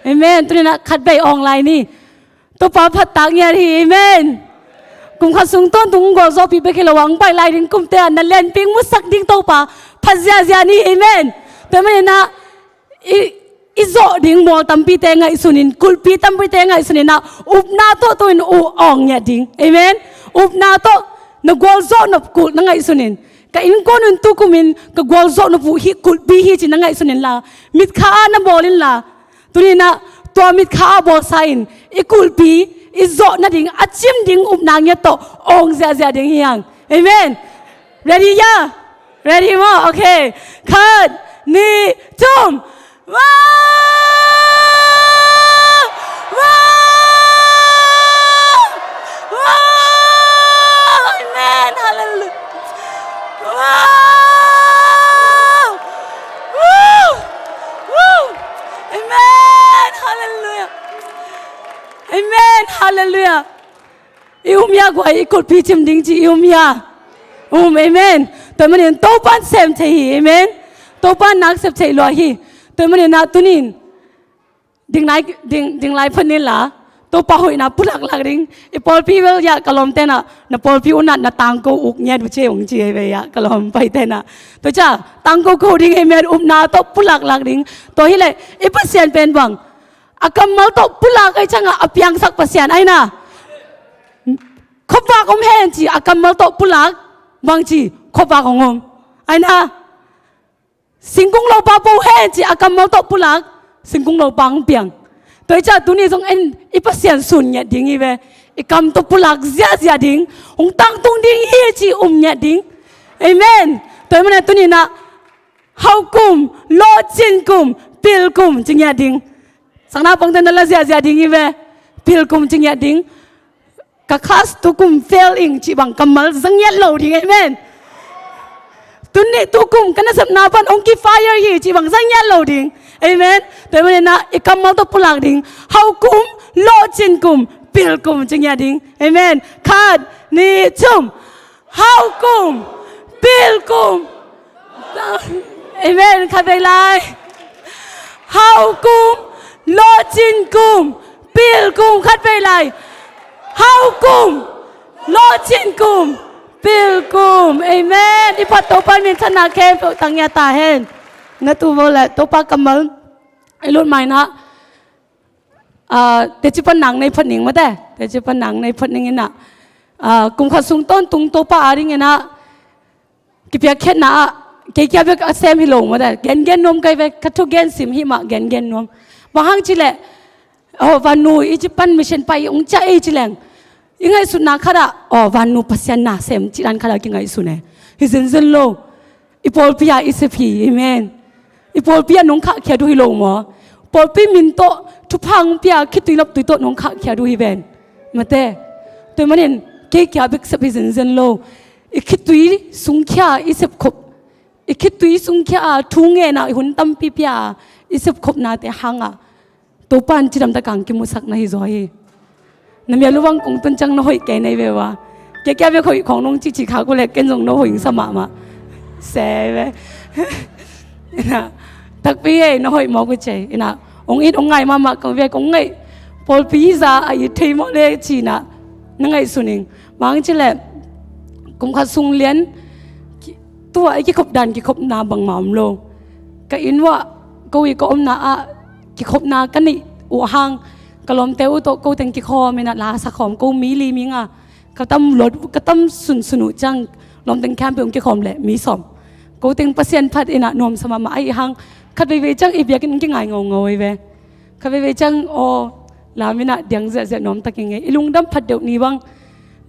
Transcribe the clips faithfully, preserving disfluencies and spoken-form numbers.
Amen. Tuni-in ah khat vei awng lai ni. Topa phattak ngiat hi. Amen. Kum khat sung tawntung gualzawhpih bek hi lo a, hong pai lai ding kumte ah na lianpi musak ding Topa phat ziahziah ni. Amen. Tua ahih manin ah i, i zawh ding mual tampite ngaihsun in, kulhpi tampite ngaihsun in ah upna tuahtuah in uh awng ngiat ding. Amen. Upna tawh na gualzawh nop kulh na ngaihsun in, ka innkuan un tukum in ka gualzawh nop uh hih kulhpi hi ci na ngaihsun inla, mitkha ah na bawl inla, tuni-in ah tua mitkha ah bawlsa in i kulhpi, i zawh nading a cim ding upna ngiat tawh awng ziahziah ding hi hang. Amen. Ready ya? Ready maw? Okay. Khat, nih, thum. Wow! Wow! Wow! Amen. Hallelujah. Wow! Woo! Woo! Amen. Hallelujah. Amen. Hallelujah. I um hia guai, i kulhpi cim ding ci i um hia? Um. Amen. Tua ahih manin Topa'n sem thei hi. Amen. Topa'n nak sep thei lua hi. Tua ahih manin ah tuni-in ding lai, ding, ding lai phat ni la, Topa hoihna pulaklak ding. I pawlpi bel ah ka lawmte'n ah na pawlpi un ah na tangko uk ngiat uh ci hong ci hi ve ah ka lawm paite'n ah. Tua ciang tangko ko ding. Amen. Upna tawh pulaklak ding. Tua hileh i Pasian pen bang, a kammal tawh pulak ahih ciangah a piangsak Pasian ahi na. Khuavak om hen ci a kammal tawh pulak, bangci khuavak hong om ahi na. Singkung lopa po hen ci a kammal tawh pulak, singkung lopa hong piang. Tua ahih ciang tuni zong en i Pasian sun ngiat ding hi ve. I kam tawh pulak ziahziah ding, hong tangtung ding hi ci um ngiat ding. Amen. Tua ahih manin ah tuni-in ah hau kum, lawhcin kum, pil kum ci ngiat ding. Sang naupangte na la ziahziah ding hi ve. Pil kum ci ngiat ding. Ka class tukum fail ing cih bang kammal za ngiat lo ding. Amen. Tuni tukum ka nasepna pan hong ki-fire hi cih bang za ngiat lo ding. Amen. Tua ahih manin ah i kammal tawh pulak ding. Hau kum, lawhcin kum, pil kum ci ngiat ding. Amen. Khat, nih, thum. Hau kum, pil kum. Amen. Khat vei lai. Hau kum, lawhcin kum, pil kum. Khat vei lai. Hau kum, lawhcin kum, pil kum. Amen. I phat Topa minthanna khempeuh tang ngiat ta hen. Na tu vo le Topa kammal i lut ma-in ah, ah, teci pan nang nei phat ning mate. Teci pan nang nei phat ning in ah, ah, kum khat sung tawntung Topa adingin ah kipiakkhiatna ah kei kia bek a sem hi lo mate. Gengen nuam kei ve, ka thugen sim hih mah gengen nuam. Bang hang cih leh, oh, vannu i ci pan mission pai hong ciah ei ci leng, i ngaihsutna khat ah, oh, vannu Pasian na sem cih dan khat ah kingaihsun e. Hi zenzen lo. I pawlpi ah i sep hi. Amen. I pawlpi ah nong khahkhiat uh hi lo maw? Pawlpi min tawh thupha hong pia, khitui lawmtui tawh nong khahkhiat uh hi ven. Mate. Tua ahih manin kei kia bek sep hi zenzen lo. I khitui sungkhia i sepkhop, i khitui sungkhia a thu ngen a i hun tampi pia a i sepkhopnate hangah Topa in cidamtak a hong kimusak na hi zaw hi. Na mial uh bang kong tun ciang na hoih kei na hi ve ua. Kei kia bek hoih khawng nong cihcih khak uh leh ken zong na hoih hong sa mahmah. Se ve. Ina, takpi ei, na hoih mawk uh cei. Ina, hong it hong ngai mahmah kong ve, kong ngaih. Pawlpi hi za a it thei mawk le ci-in ah na ngaihsun ing. Bang hang cih leh kum khat sung lian, ki-, tu-a i kikhop dan kikhopna bangmah om lo. Ka inn uah ko i ka omna ah kikhopna ka neih uh hang, ka lawmte uh tawh ko teng kikhawm in ah la sa khawm, ko mi li mi nga, ka tam lot, ka tam sunsun uh ciang lawmteng khempeuh hong kikhawm leh mi sawm. Ko teng Pasian phat in ah nuamsa mahmah ahih hang, khat veivei ciang i biakinn hong kingai ngaungau hi ve. Khat veivei ciang aw, lam in ah diang ziahziah nuamtak ing ei. I lungdam phat deuh ni bang.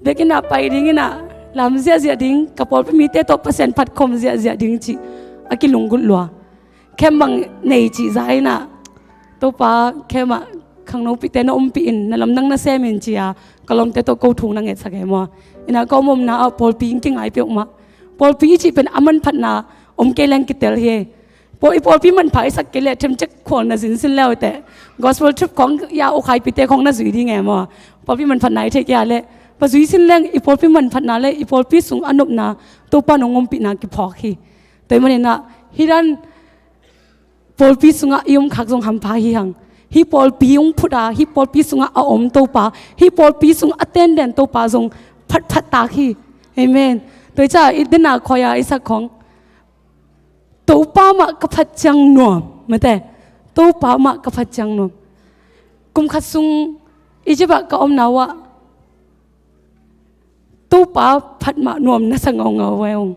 Biakinn ah pai ding in ah lam ziahziah ding, ka pawlpi mite tawh Pasian phat khawm ziahziah ding cih a kilunggulh lua. Camp bang nei cih za in ah, Topa, camp ah khangnopihte na ompih in, na lamdang na sem in ci-a ka lawmte tawh ko thu na ngetsak e maw. Ina ka om omna ah pawlpi hong kingai peuhmah. Pawlpi i cih pen a manphatna om kei leng kitel hi. Pawl, i pawlpi manpha i sak kei leh themcek khual na zin sin leu teh, gospel trip khawng ya ukhaipite khawng na zui ding e maw? Pawlpi manphatna i theih kei a leh va zui sin leng, i pawlpi manphatna le i pawlpi sung a nopna Topa nong ompihna kiphawk hi. Tua ahih manin ah hih dan pawlpi sungah i om khak zong hampha hi hang. Hih pawlpi hong phut a, hih pawlpi sungah a om Topa, hih pawlpi sungah a tenden Topa zong phatphat tak hi. Amen. Tua hi ca i dena khoi a i sak khong, Topa mah ka phat ciang nuam, mate. Topa mah ka phat ciang nuam. Kum khat sung Egypt ah ka omna uh ah Topa phat mah nuam na sa ngaungau vai ung.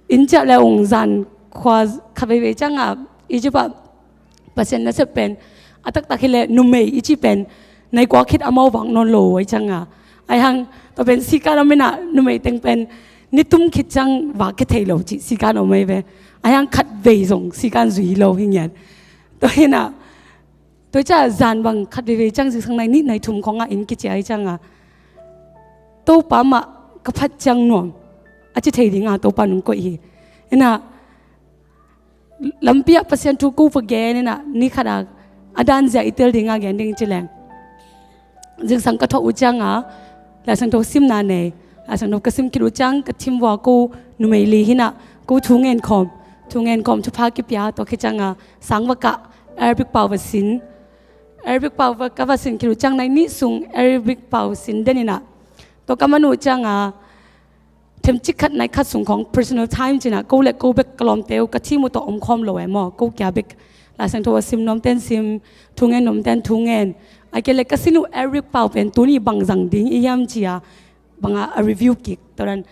Inn ciah le ung zan khua khat veivei ciangah Egypt ah Pasian nasep pen a taktak hi le numei i cih pen nai kua khit amau vak nawn lo vai ciangah. Ai hang tua pen sikan om inah numei teng pen ni tum khit ciang vak khia thei lo cih sikan om ai ve. Ai hang khat vei zong sikan zui lo hi ngiat. Tua hinah Tua hi ca zan bang khat veivei ciang zingsang nai nih nai thum khawngah inn kicia hi ciangah Topa mah ka phat ciang nuam a ci thei dinga Topa nung koih hi. Inah lampi ah Pasian thu ko va gen inah ni khatah a dan zia i tel dinga gen ding ci leng. Zingsang ka thawh uh cianga Laisiangtho simna nei. Laisiangtho ka sim khit uh ciang ka thim vua ko numei li hinah ko thu ngen khawm, thu ngen khawm thupha kipia tua khit cianga sang va kah Arabic pau va sin. Arabic pau va ka va sin khit uh ciang nai nih sung Arabic pau sin den inah tua ka man uh cianga themcik khat nai khat sung khawng personal time cinah ko le ko bek ka lawmte uh ka thim uh tawh om khawm lo e maw, ko kia bek Laisiangtho a sim nuamten sim, thu ngen nuamten thu ngen. A kia le ka sin uh Arabic pau pen tuni bang zang ding i hiam cia banga a review kik tua dan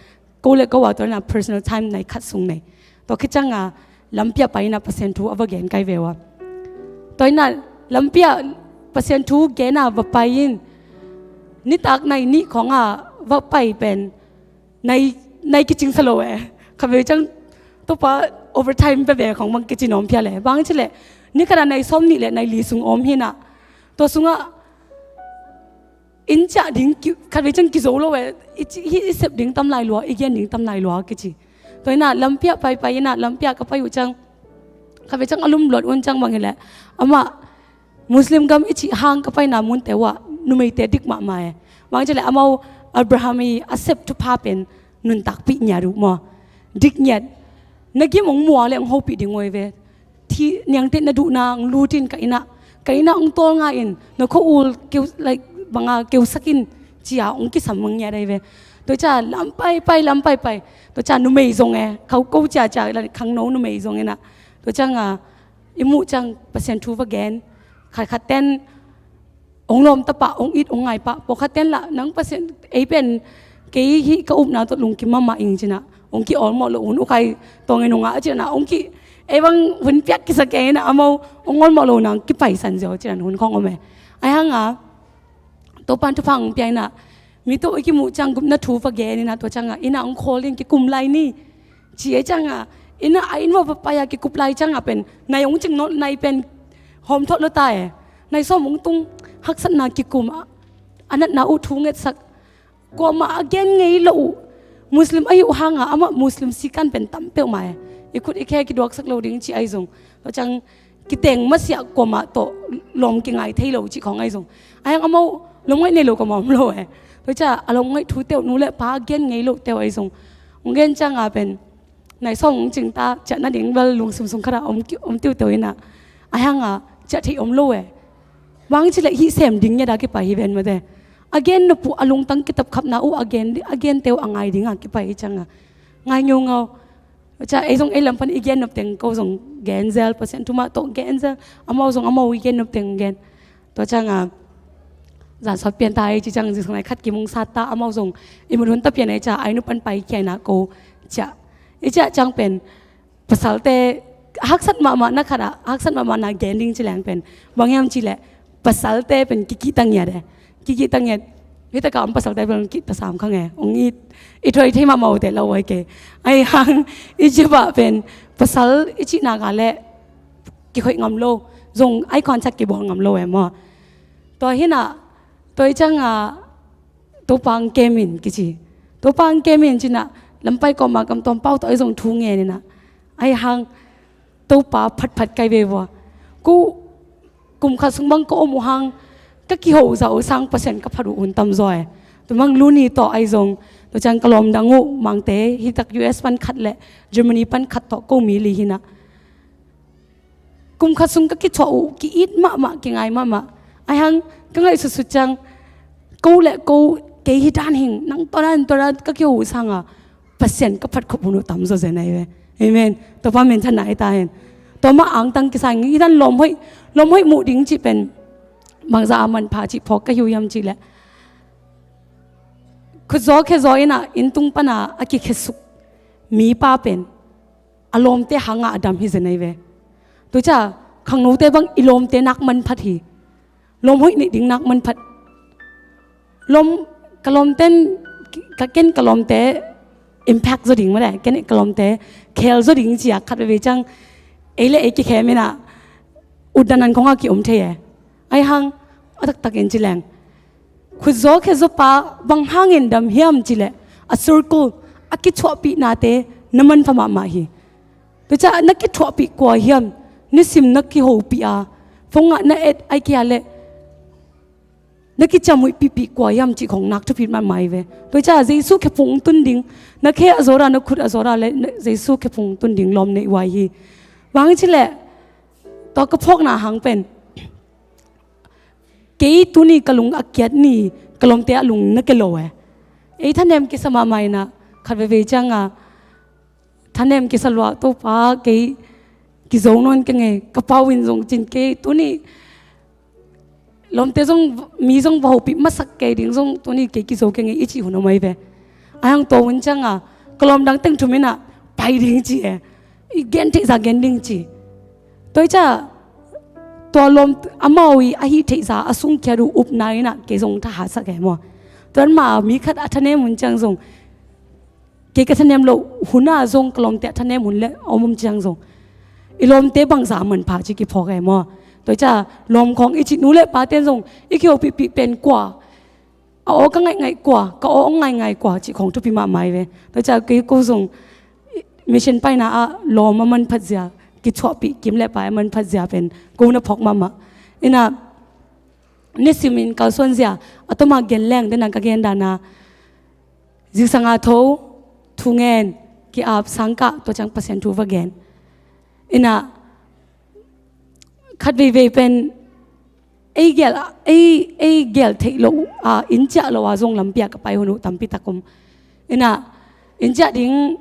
ko le ko a tua dan a personal time nai khat sung nei. Tua khit cianga lampi ah pai inah Pasian thu a va gen kai ve ua. Tua inah lampi ah Pasian thu gen a va pai in nitak nai nih khawngah va pai pen nai, nai kicing sa lo e. Kha ve ciang Topa overtime pe ve khawng bang kici nawm phia le. Bang ci le ni khatah nai sawm nih le nai li sung om hinah tua sungah inn ciah ding ki, khat vei ciang kizo lo e, i ci, hi, i sep ding tam lai lua, i gen ding tam lai lua kici. Tua inah lampi ah paipai inah lampi ah ka pai uh ciang khat vei ciang a lum luat un ciang bang hileh amah Muslim gam i cih hang ka paina munte uh ah numeite dik mahmah e. Bang ci le amau Abraham i a sep thupha pen nuntakpih ngiat uh maw? Dik ngiat. Na gim hong mua le hong hopih ding uh hi ve. Thi niangte na duhna hong lutin ka innah, ka innah hong tawl nga in na khua ul keu, like, banga keusak in cia hong kisam hong ngiat ahi ve. Tua ca lam paipai, lam paipai. Tua ca numei zong e, khau ko ciacia khangno numei zong innah. Tua cianga i muh ciang Pasian thu va gen. Khatkhat ten hong lawm tapah, hong it hong ngai pah, pawlkhat ten lah nang Pasian ei pen kei hih ka upna tawh lungkim mahmah ing cinah hong ki awlmawh loh hun ukai tawngin hong ah a cinah hong ki ei bang hun piak kisa kei inah amau hong awlmawh loh nang kipaisan ziau cinah hun khawng om e. Ai hanga Topan thupha hong pia inah mi tawh i kimuh ciang gupna thu va gen inah tua cianga innah hong khawl ding kikum lai ni. Ci e cianga innah a inn va va pai a kikup lai cianga pen nai hong cing nawn nai pen hawm thawh lo ta e. Nai sawm hong tung haksatna kikum a, a natna uh thu ngetsak. Kuamah a gen ngei lo uh Muslim ahi uh hanga amah Muslim sikan pen tam peuhmah e. I khut i khe kiduaksak lo ding ci ahi zong tua ciang kiteng masiah kuamah tawh lawm kingai thei lo cih khawng ahi zong. Ai hang amau lomngaih nei lo kuamah om lo e. Tua cia a lomngaih thu teuh nu le pa a gen ngei lo teuh ahi zong hong gen cianga pen nai sawm hong cing ta ciah nading bel lungsim sung khatah om ki, om tiuteu inah ai hanga ciah theih om lo e. Bang ci le hih sem ding ngiat a kipai hi ven mate. A gen nop uh a lungtang kitapkhapna uh a gen, a gen teu a ngai dinga kipai hi cianga ngai ngeungau. Cia ei zong ei lam pan i gen nop teng ko zong gen zel, Pasian thumah tawh gen zel, amau zong amau i gen nop teng gen. Tua cianga zan sawt pian ta ei ci ciang zingsang nai khat kim hong sat ta, amau zong i mut hun ta pian ei cia ai nu pan pai kia inah ko ciah. I ciah ciang pen pasalte haksat mahmah na khatah haksat mahmah na gen ding ci leng pen bang hiam ci leh pasalte pen kikih ta ngiat e. Kikih ta ngiat. Hi taka om pasalte pen kih ta sam khang e. Ong i, i thoi thei mahmah uh te lo ai ke. Ai hang i ci bah pen pasal i cih nak a leh kikhoih ngam lo. Zong eye contact kibawl ngam lo e maw. Tua hinah tua i cianga Topa ang kem in kici. Topa ang kem in cinah lampai kawma kam tawm pau tawh ai zong thu ngen inah ai hang Topa phatphat kai ve vua. Ko kum khat sung bang ka om uh hang ka kiho zah uh sang Pasian ka phat uh hun tam zaw e. Tua bang Luni tawh ai zong tua ciang ka lawm dang uh Mangte hi tak U S pan khat le Germany pan khat tawh ko mi li hinah Kum khat sung ka kithuah uh, ki-it mahmah, kingai mahmah. Aihang ka ngaihsutsut ciang, ko le ko, kei hi dan hing, nang tua dan, tua dan ka kiho uh sanga Pasian ka phat khop hun uh tamzaw zen ahi ve. Amen. Topa minthanna hi ta hen. Tua mah angtang kisa ing, hi dan lawm hoih, lawm hoih muh ding cih pen bangzah a manpha cih phawk ka hi uh hiam cih leh, khutzaw khezaw in ah, inn tung pana a kikhesuk mipa pen a lawmte hangah a dam hi zen ahi ve. Tua ciang khangnote bang i lawmte nak manphat hi. Lawm hoih neih ding nak manphat. Lawm, ka lawmten, ka ken ka lawmte impact zaw ding mah leh, ken ka lawmte khel zaw ding ci-a khat veivei ciang ei le ei kikhem in ah, utdan an khawngah ki-om thei e. Aihang a taktakin ci leng, khutzaw khezaw pa bang hangin dam hiam cih leh, a circle, a kithuahpihnate na manpha mahmah hi. Tua ciang na kithuahpih kua hiam, nisim na kihopih a, phone ah na et, ahih kei leh na kiciamhuihpihpih kua hiam cih khawng nak thupi mahmah hi ve. Tua ciang Jesu khe phung tun ding, na khe a zawt a, na khut a zawt a leh, na Jesu khe phung tun ding lawm nei uh ahi hi. Bang hang cih leh, tua ka phawkna hang pen, kei tuni ka lung a kiat ni, ka lawmte a lung na kia lo e. Ei thanem kisa mahmah in ah, khat veivei ciang a, thanem kisa lua, Topa, kei kizo nawn ka ngei, ka pau in zong cin kei, tuni lawmte zong, mi zong va hopih masak kei ding zong, tuni kei kizo ka ngei i cih hun om ahi ve. Aihang tua hun ciang a, ka lawm dang teng thum in ah pai ding ci e. I gen theihza gen ding ci. Tua hi ciang tua lawm, amau i a hih theihza a sungkhiat uh upna in ah kei zong thahatsak e maw. Tua mah mi khat a thanem hun ciang zong, kei ka thanem loh hun ah zong ka lawmte a thanem hun le a om om ciang zong, i lawmte bangzah a manpha cih kiphawk e maw. Tua hi ciang lawm khawng i cih, nu le paten zong i kihopihpih pen kua, a aw ka ngaihngaih kua, ka aw hong ngaingai kua cih khawng thupi mahmah hi ve. Tua ciang kei ko zong mission paina ah lawm a manphat zia, kithuahpih kim le pai a manphat zia pen ko na phawk mahmah. In ah, nisimin kalsuan zia, a tawm a gen leng, den a ka gen dan a, zingsang a tho, thu ngen, ki-ap, sangkah, tua ciang Pasian thu va gen. In ah, khat veivei pen, ei gel, ei, ei gel theih loh a, inn ciah lo a zong lampi ah ka pai hun uh tampi tak om. In ah, inn ciah ding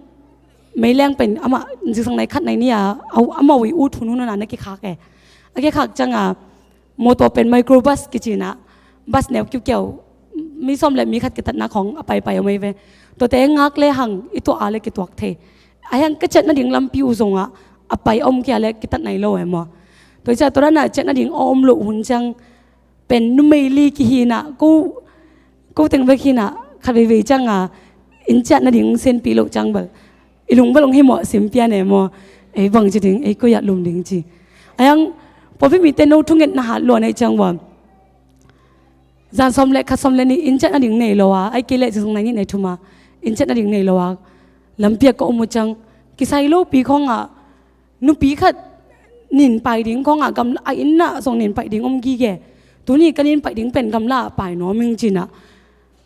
meileng pen amah zingsang nai khat nai nih a, a, amau i ut hun hun a na kikhak e. A kikhak ciang a, mawtaw pen microbus kici in ah, bus neu kiukiau, mi sawm le mi khat kitatna khawng a paipai om ahi ve. Tuate ngak le hang i tuah a le kituak thei. Aihang ka ciah nading lampi uh zong ah a pai a om kei a le kitat nai lo e maw. Tua hi ciang tua dan a ciah nading a om loh hun ciang pen numei li kihi in ah, ko, ko teng bek hi in ah, khat veivei ciang a, inn ciah nading hong senpih loh ciang bel, i lung bel hong hi mawh, sim pian e maw. Ei bang ci ding, ei koi ah lum ding ci. Aihang pawlpi mite no thungetna hat lua na hih ciang ua, zan sawm le khat, sawm le nih inn ciah nading nei lo a, ahih kei leh zingsang nai nih nai thum a inn ciah nading nei lo a, lampi ah ka om uh ciang, kisai lopi khawng ah, nupi khat nin pai ding khawng ah, gam, a inn ah zong nin pai ding om gige. Tuni ka nin pai ding pen gamla ah pai nuam ing ci in ah,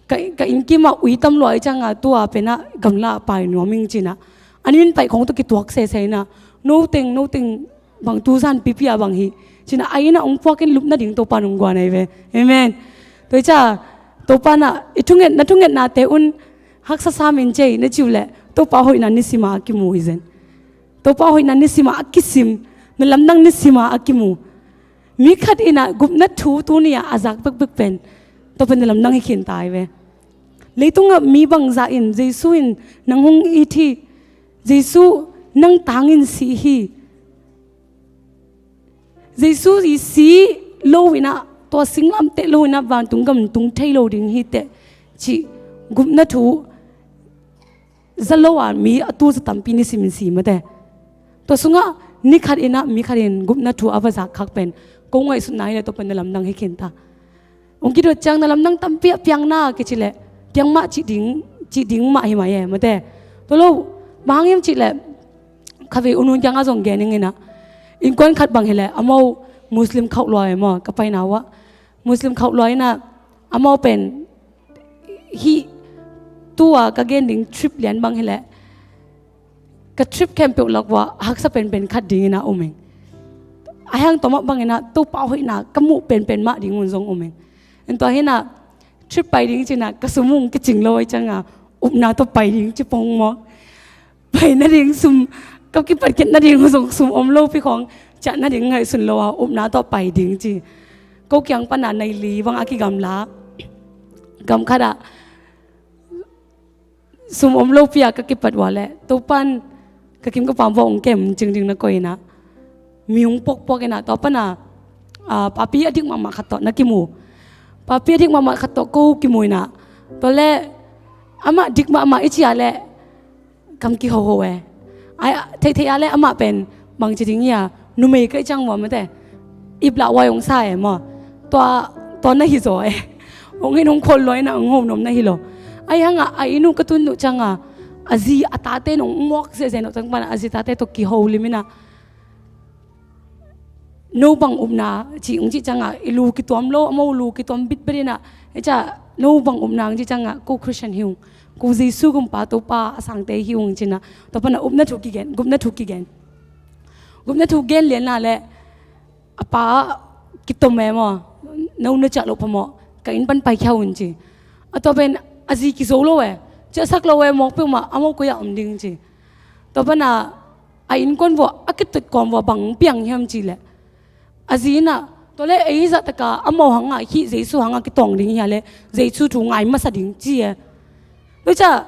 ka, ka inn kim ah ui tam lua ahih ciang a, tua pen ah gamla ah pai nuam ing ci in ah, a nin pai khawng tawh kituak sese in ah, no teng, no teng bang tu zan pipi a bang hi ci in ah, a inn ah hong puak in lup nading Topa in hong guan ahi ve. Amen. Tua hi ciang Topa in ah i thunget, na thungetnate un haksa sam in ci ei na ci uh leh, Topa hoihna nisim a a kimu hi zen. Topa hoihna nisim a a kisim, na lamdang nisim a a kimu. Mi khat in ah gupna thu tuni ah a zak bekbek pen, tua pen na lamdang hi khin ta hi ve. Leitung ah mi bangzah in Jesu in nang hong it hi, Jesu nang tangin si hi, Jesu i si lo in ah, tua singlamteh lo in ah vantung gam tung thei lo ding hi teh, cih gupna thu za lo a mi a tu za tampi nisimin si mate. Tua sungah ni khat in ah mi khat in gupna thu a va zak khak pen, ko ngaihsutna hi leh tua pen na lamdang hi khin ta. Hong kidot ciang na lamdang tampi a piang na kici leh, piang mah cih ding, cih ding mah hi mai e mate. Tua lo, bang hang hiam cih leh, khat vei U Nun kiangah zong gen ing in ah, innkuan khat bang hi leh, amau Muslim khauh lua e maw, ka paina uh ah. Muslim khauh lua in ah, amau pen hih tu-a ka gen ding trip lian bang hi leh, ka trip khempeuh lak uah haksa penpen khat dingin a om ing. A hiang tawh mah bangin ah Topa hoihna ka muh penpen mah ding hun zong om ing. En tua hi-in ah trip pai ding ci-in ah ka sum ung kicing lo ahih ciangin ah upna tawh pai ding ci pong maw. Pai nading sum, ka kipat khit nading zong sum om lo pi khawng, ciah nading ngaihsun lo a, upna tawh pai ding ci. Ko kiang pan a nai li bang a kigamla, gam khat ah sum om lo pi a ka kipat uh leh, Topa'n ka kim ka pam vawh hong kem cing ding na koih in ah, mi hong pokpok in ah, tua pan a, a, papi a dik mahmah khat tawh na kimu. Papi a dik mahmah khat tawh ko kimu in ah, tua leh amah dik mahmah i ci a leh, kam kihoho e. Ai, theihtheih a leh amah pen bangci ding hi a, numei ka hih ciang uh mate, iplah huai hong sa e maw. Tua, tua na hi zaw e. Hong in hong khol lua in ah hong ho nuam na hi lo. Ahih hang a, a inn uh ka tun uh ciangin ah, a zi a tate in hong muak zehzeh uh ciang pan a, a zi tate tawh kiho lim in ah, no bang upna ci hong cih ciangin ah, i lu kituam lo, a mo lu kituam bitbit in ah, hi ciah, no bang upna hong cih ciangin ah, ko Christian hi ung, ko Jesu gumpa Topa a sangte hi ung ci-in ah, tua pan a upna thu kigen, gupna thu kigen. Gupna thu gen lian in ah leh, a pa kitom e maw, no na ciah loh phamawh, ka inn pan paikhia un ci. A tua pen a zi kizo lo e, ciahsak lo e, mawk peuhmah, a mo koi ah om ding ci. Tua pan a, a innkuan vua, a kitut kawm vua bang piang hiam cih leh, a zi in ah, tua leh ei zah tak a, a mo hang a, hih Jesu hang a kitawng ding hi a leh, Jesu thu ngai masa ding ci e. Tua ciah,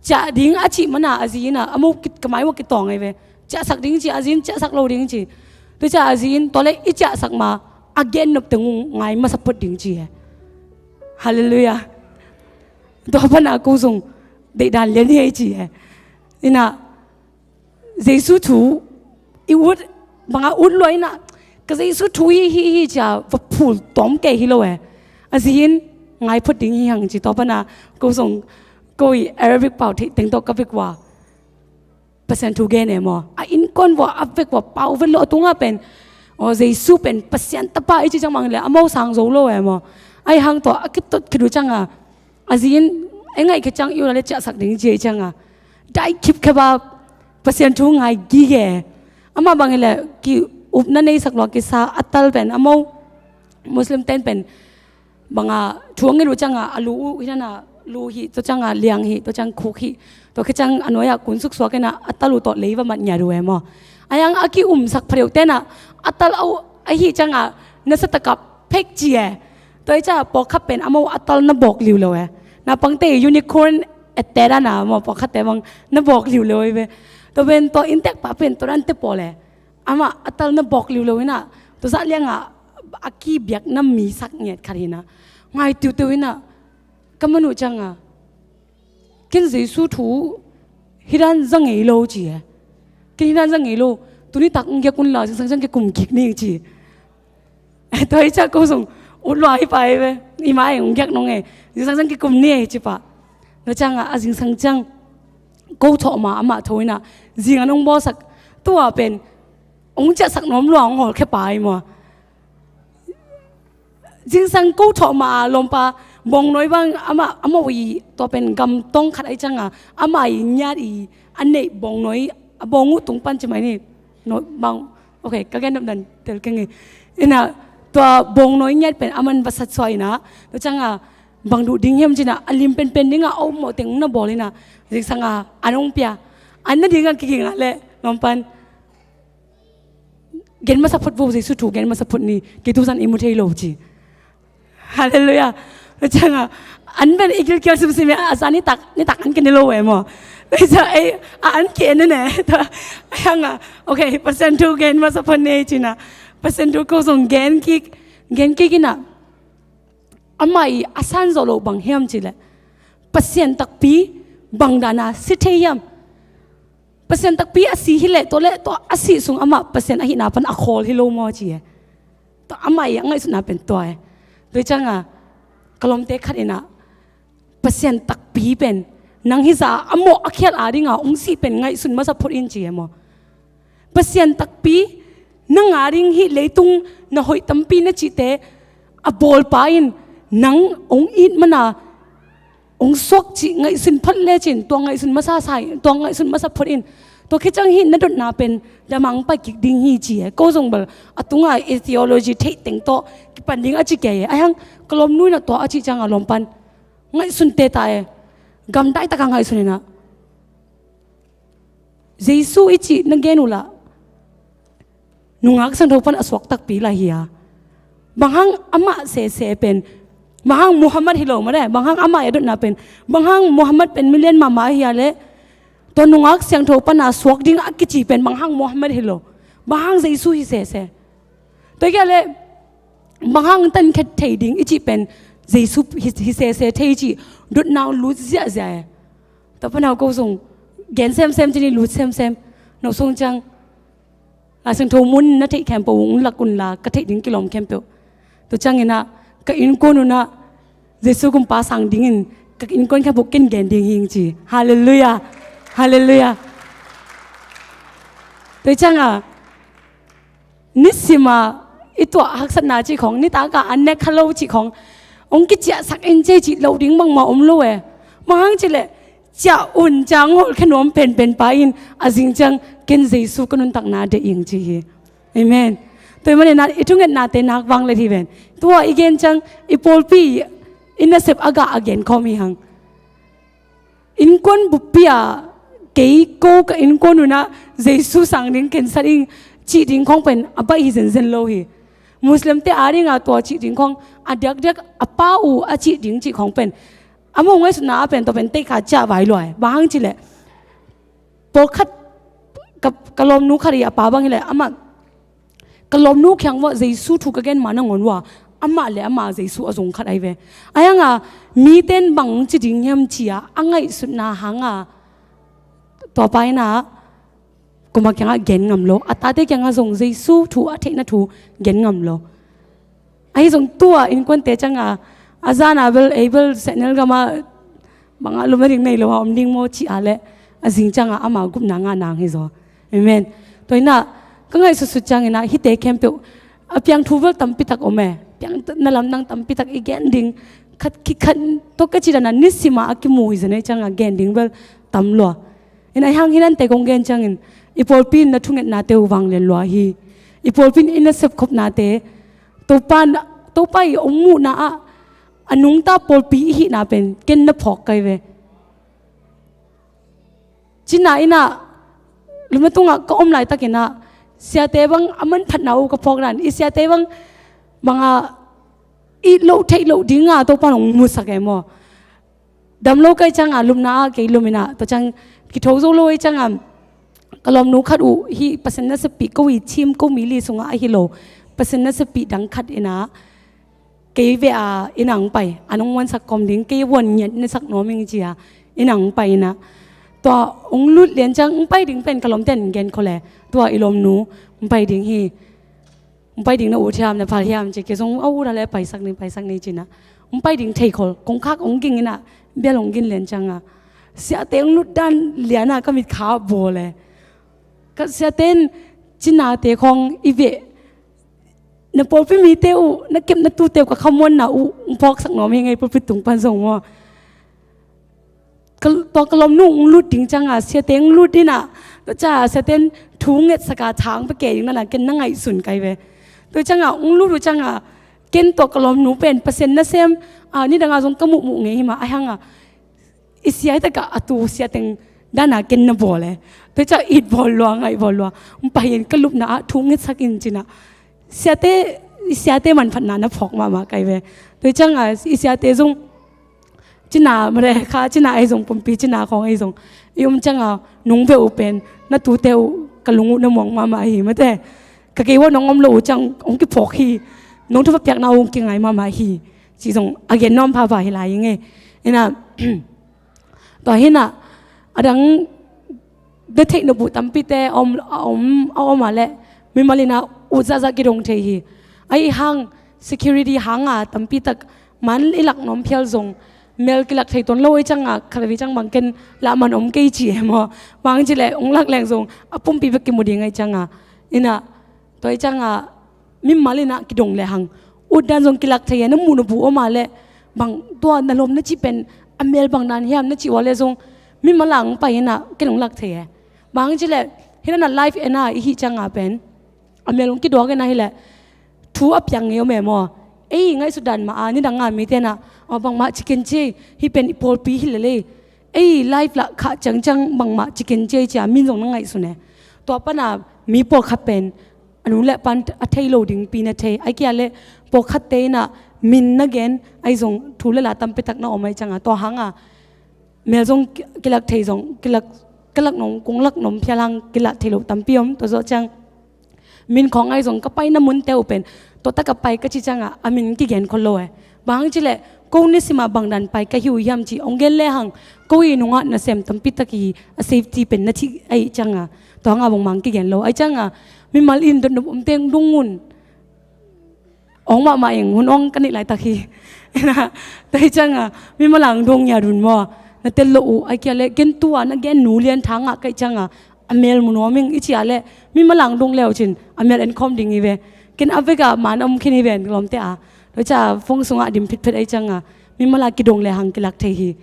ciah ding a cih man a, a zi in ah, a mo kit, ka mai vua kitawng ei ve. Ciahsak ding ci, a zi in ciahsak lo ding ci. Tua ciah a zi in, tua leh i ciahsak ma, a gen nop teng uh ngai masa phot ding ci e. Halleluiah. Tua pan a ko zong, deihdan lian hi ei ci e. In ah, Jesu thu i ut, bang a ut lua in ah, ka Jesu thu hi, hi, hi ci a, va phul tawm kei hi lo e. A zi in ngai phot ding hi hang ci, tua pan a ko zong, ko i Arabic pau theih teng tawh ka vek uh a, Pasian thu gen e maw. A innkuan vua a vek uh a, pau vet lo, a tung ah pen, aw, Jesu pen Pasian tapa i cih ciang bang leh a mo sang zo lo e maw. Ahih hang tua a kitot khit uh ciangin ah, a zi in, ei ngaih khit ciang i ut a leh ciahsak ding ci ahih ciangin ah, dai khipkhep a, Pasian thu ngai gige. Amah bang hi leh, ki upna neisak lua kisa a tal pen, a mo Muslim ten pen, bang a, thu a nget uh ciangin ah, a lu uh hi na, lu hi, tua ciangin ah liang hi, tua ciang khuk hi, tua khit ciang a nuai ah kunsuk suak in ah, a tal uh tawh lei va mat ngiat uh e maw. Ahih hang a ki-umsak phadeuh ten ah, a tal uh ahih ciangin ah, nasa tak a phek ci e. Tua hi ciah pawlkhat pen a mo a tal na bawk liu lo e. Naupangte unicorn ette dan a maw, pawlkhatte bang na bawk liu lo hi ve. Tua pen tua inntek pa pen tua dan teh pawl e. Amah a tal na bawk liu lo in ah, tua zah liang ah a kibiakna mi sak ngiat khat hi in ah, ngai tiutiu in ah, ka man uh ciangin ah, ken Jesu thu hih dan za ngei lo ci e. Ken hih dan za ngei lo. Tuni tak hong giak un la, zingsang ciang kikum kik ni ci. Tua hi ciah ko zong ut lua hi pah hi ve. I ma eng hong giak nong e. Zingsang ciang kikum ni e ci pah. Tua ciangin ah, a zingsang ciang ko thawh ma amah tho in ah, zing an hong bawlsak. Tua pen hong ciahsak nuam lua, hong hawlkhia pah hi maw. Zingsang ko thawh ma a lawmpa, bawngnawi bang amah, amah uh i, tua pen gamtong khat ahih ciangin ah, amah i ngiat i, a neih bawngnawi, a bawng uh tung pan ci mai ni. No, bang, ok, ka gen nop dan tel keng hi. In ah, tua bawngnawi ngiat pen aman va satsuah in ah, tua ciangin ah, bang duh ding hiam ci in ah, a lim penpen ding a, a upmawh teng na bawl in ah, zingsang ah, an hong pia. An nading a kiging ah leh, lawmpan, gen masa phot vo, Jesu thu gen masa phot ni, kei tu zan i mu thei lo ci. Halleluiah. Tua ciangin ah, an pen i gilkial simsim e, a zan nitak, nitak an kine lo e maw. Tua ciang ei, a an kine ne. Tua, ahih hang ah, ok, Pasian thu gen masa phot ni ci in ah, Pasian thu ko zong gen kik, gen kik in ah, amah i a san zawh loh bang hiam cih leh, Pasian takpi bang dan a si thei hiam? Pasian takpi a si hi leh, tua leh tua a sih sung amah Pasian ahihna pan a khawl hi lo maw ci e. Tua amah i a ngaihsutna pen tua e. Tua ciangin ah, ka lawmte khat in ah, Pasian takpi pen nang hih zah a mawh a khial a ding a hong sih pen ngaihsun masa phot in ci e maw. Pasian takpi nang a ding, hih leitung na hoih tampi na cihte a bawlpa in nang hong it man a hong suak cih ngaihsun phot lecin, tua ngaihsun masa sa in, tua ngaihsun masa phot in. Tua khit ciang hih na dotna pen damang pai kik ding hi ci e. Ko zong bel a tunga i theology theih teng tawh kipan ding a ci kei e. Ahi hang ka lawmnu in ah tua a cih ciang a lawm pan ngaihsun teta e. Gamdai taka ngaihsun in ah Jesu i cih na gen uh lah nungak siangtho pan a suak takpi lah hi a. Bang hang amah sese pen, bang hang Muhammad hi lo mah le, bang hang amah i a dotna pen, bang hang Muhammad pen milian mahmah hi a leh, tua nungak siangtho pan a suak ding a kici pen bang hang Muhammad hi lo, bang hang Jesu hi sese. Tua hi kei a leh bang hang tan khet thei ding i cih pen Jesu hi, hi sese thei i cih dotna uh lut ziahziah e. Tua pan a ko zong gen semsem ci ni, lut semsem. No sung ciang Lai Siangtho mun na theih khempeuh uh hong lak un la, ka theih ding kilawm khempeuh. Tua ciangin ah ka innkuan un ah Jesu kumpa sang dingin ka innkuan khempeuh ken gen ding hi ing ci. Halleluiah. Halleluiah. Tua ciang a nisim a i tuah haksatna cih khawng, nitak a a nek kha lo cih khawng hong kiciahsak in ci, cih loh ding bangmah om lo e. Bang hang cih leh ciah un ciang hawlkhia nuam penpen pa in a zing ciang ken Jesu ka nuntakna deih ing ci hi. Amen. Tua ahih manin ah i thungetnate nak vang let hi ven. Tua i gen ciang i pawlpi i nasep a gah a gen khawm hi hang. Innkuan buppi ah kei ko ka innkuan un ah Jesu sang ding ken sat ing cih ding khawng pen a baih hi zenzen lo hi. Muslimte a ding a tua cih ding khawng a diakdiak a pa uh a cih ding cih khawng pen a mo ngaihsutna a pen tua pen teikha ciah vai lua e. Bang hang cih leh pawlkhat ka, ka lawmnu khat i a pa bang hi leh amah ka lawmnu kiang uah Jesu thu ka gen ma nangawn uah amah le amah Jesu a zong khat ahi ve. Ahi hang a mite in bang ci ding hiam ci a a ngaihsutna hang a tua pa in ah kuama kiangah gen ngam lo, a tate kiangah zong Jesu thu a theihna thu gen ngam lo. Ahi zong tua innkuante ciang a a zan a bel ei bel sehnel gam ah bang a lum nading nei lo a om ding maw ci a leh a zing ciang a ama gupna ngah nang hi zaw. Amen. Tua in ah ka ngaihsutsut ciangin ah hihte khempeuh a piang thu bel tampi tak om e. Piang na lamdang tampi tak i gen ding khat, kikhat tawh ka cih dan a nisim a a kimu hi zen e, ciang a gen ding bel tam lua. In ahi hang hi nante kong gen ciangin i pawlpi in na thungetnate uh vang lian lua hi. I pawlpi in i nasep khopnate Topa, Topa i hong muhna ah a nungta pawlpi i hihna pen ken na phawk kai ve. Cina in ah lumna tungah ka om laitakin ah siate bang a manphatna uh ka phawk dan, i siate bang bang a it loh theih loh ding a Topa in hong musak e maw. Dam lo ka hih ciang a lupna ah kei lum in ah tua ciang kitho zo lo ahih ciang a ka lawmnu khat uh hih Pasian naseppih ko i thim ko mi li sungah ahi lo, Pasian naseppih dang khat in ah kei veh a inn ah hong pai, an hong vuansak kawm ding, kei vuan ngiat na sak nuam ing ci a inn ah hong pai in ah tua hong lut lian ciang hong pai ding pen ka lawmte in gen khol e, tua i lawmnu hong pai ding hi. Hong pai ding na ut hiam, na phal hiam ci, kei zong a ut a le paisak ni, paisak ni ci in ah hong pai ding thei khol, kongkhak hong ging in ah bel hong ging lian ciang a siate hong lut dan lian a ka mitkha ah bawl e. Ka siate in cinate khawng i veh, na pawlpi mite uh, na kep na tute uh ka khamuanna uh hong phawksak nuam hi ing ei, pulpit tung pan zong maw. Ka, tua ka lawmnu hong lut ding ciang a siate hong lut in ah tua ciang a siate in thu ngetsak a thang pia kei ding dan a ken na ngaihsun kai ve. Tua ciang a hong lut uh ciang a ken tua ka lawmnu pen Pasian nasem a nidang a zong ka muhmuh ngei hi mah, ahi hang a i sia hi tak a a tu sia teng dan a ken na bawl e. Tua ciang a it bawl lua, ngaih bawl lua, hong pai in ka lupna ah thu ngetsak in ci in ah siate, i siate manphatna na phawk mahmah kai ve. Tua ciang a i siate zong cina mare kha, cina ei zong pumpi, cina khawng ei zong i um ciang a nung veh uh pen na tute uh ka lung uh na muang mahmah hi mate. Ka kei uh nong om lo uh ciang hong kiphawk hi, nong thupha piakna uh hong kingai mahmah hi ci zong a gen nuam phapha hi lai ing e. In ah tua hi in ah a dang bia theih nop uh tampite a om, a om, a om a leh mimal in ah ut zahzah kidong thei hi. Ahi hang security hang a tampi tak man i lak nuam phial zong mel kilak thei tuan lo ahih ciang a khat a vi ciang bang ken lah man om kei ci e maw. Bang ci leh hong lak leng zong a pumpi bek kimu ding ahih ciang a in ah tua ahih ciang a mimal in ah kidong lehang ut dan zong kilak thei e, na muh nop uh om a leh bang tua na lawm na cih pen a mel bang dan hiam na cih uh a leh zong mimal a hong pai in ah ken hong lak thei e. Bang hang ci leh, hi na life ena i hih cianga pen a mel hong kidawk ena hi leh thu a piang ngei om e maw. Ei ngaihsut dan mah a nidanga mite na, aw, bangmah ci ken ci ei, hih pen i pawlpi hi lel ei. Ei life lah khah ciangciang bangmah ci ken ci ei cia min zong na ngaihsun e. Tua pana mi pawlkhat pen a nu le pan a thei lo dingpi na thei, ai kia le pawlkhatte ina min na gen, ai zong thu le la tampi tak na om ai cianga, tua hanga mel zong ki-, kilak thei zong, kilak, kilak nong, kong lak nong phial hang kilak thei lo tampi om, tua zawh ciang min khawng ai zong ka paina munte uh pen tua taka pai ka ci cianga a min kigen khol lo e. Bang hang ci leh ko nisima bang dan pai ka hi uh hiam ci hong gen le hang, ko i nungah nasem tampi tak i a safety pen na thih ai cianga, tua hanga bangmah kigen lo ai cianga, mimal in dotnop om teng dong un. Ong mahmah ing, hun ong ka neih laitak hi. Tua hi cianga mimal ang dong ngia dun maw. Na tel lo uh, ai kia le gen tua na gen nu lian tha ngah kai cianga a mel mu nuam ing i cia le mimal ang dong leu cin a mel en khawm ding hi ve. Ken a veka man om khin hi ven lawmte a. Tua cia fong sungah dim phitphet ai cianga mimal a kidong le hang kilak thei hi.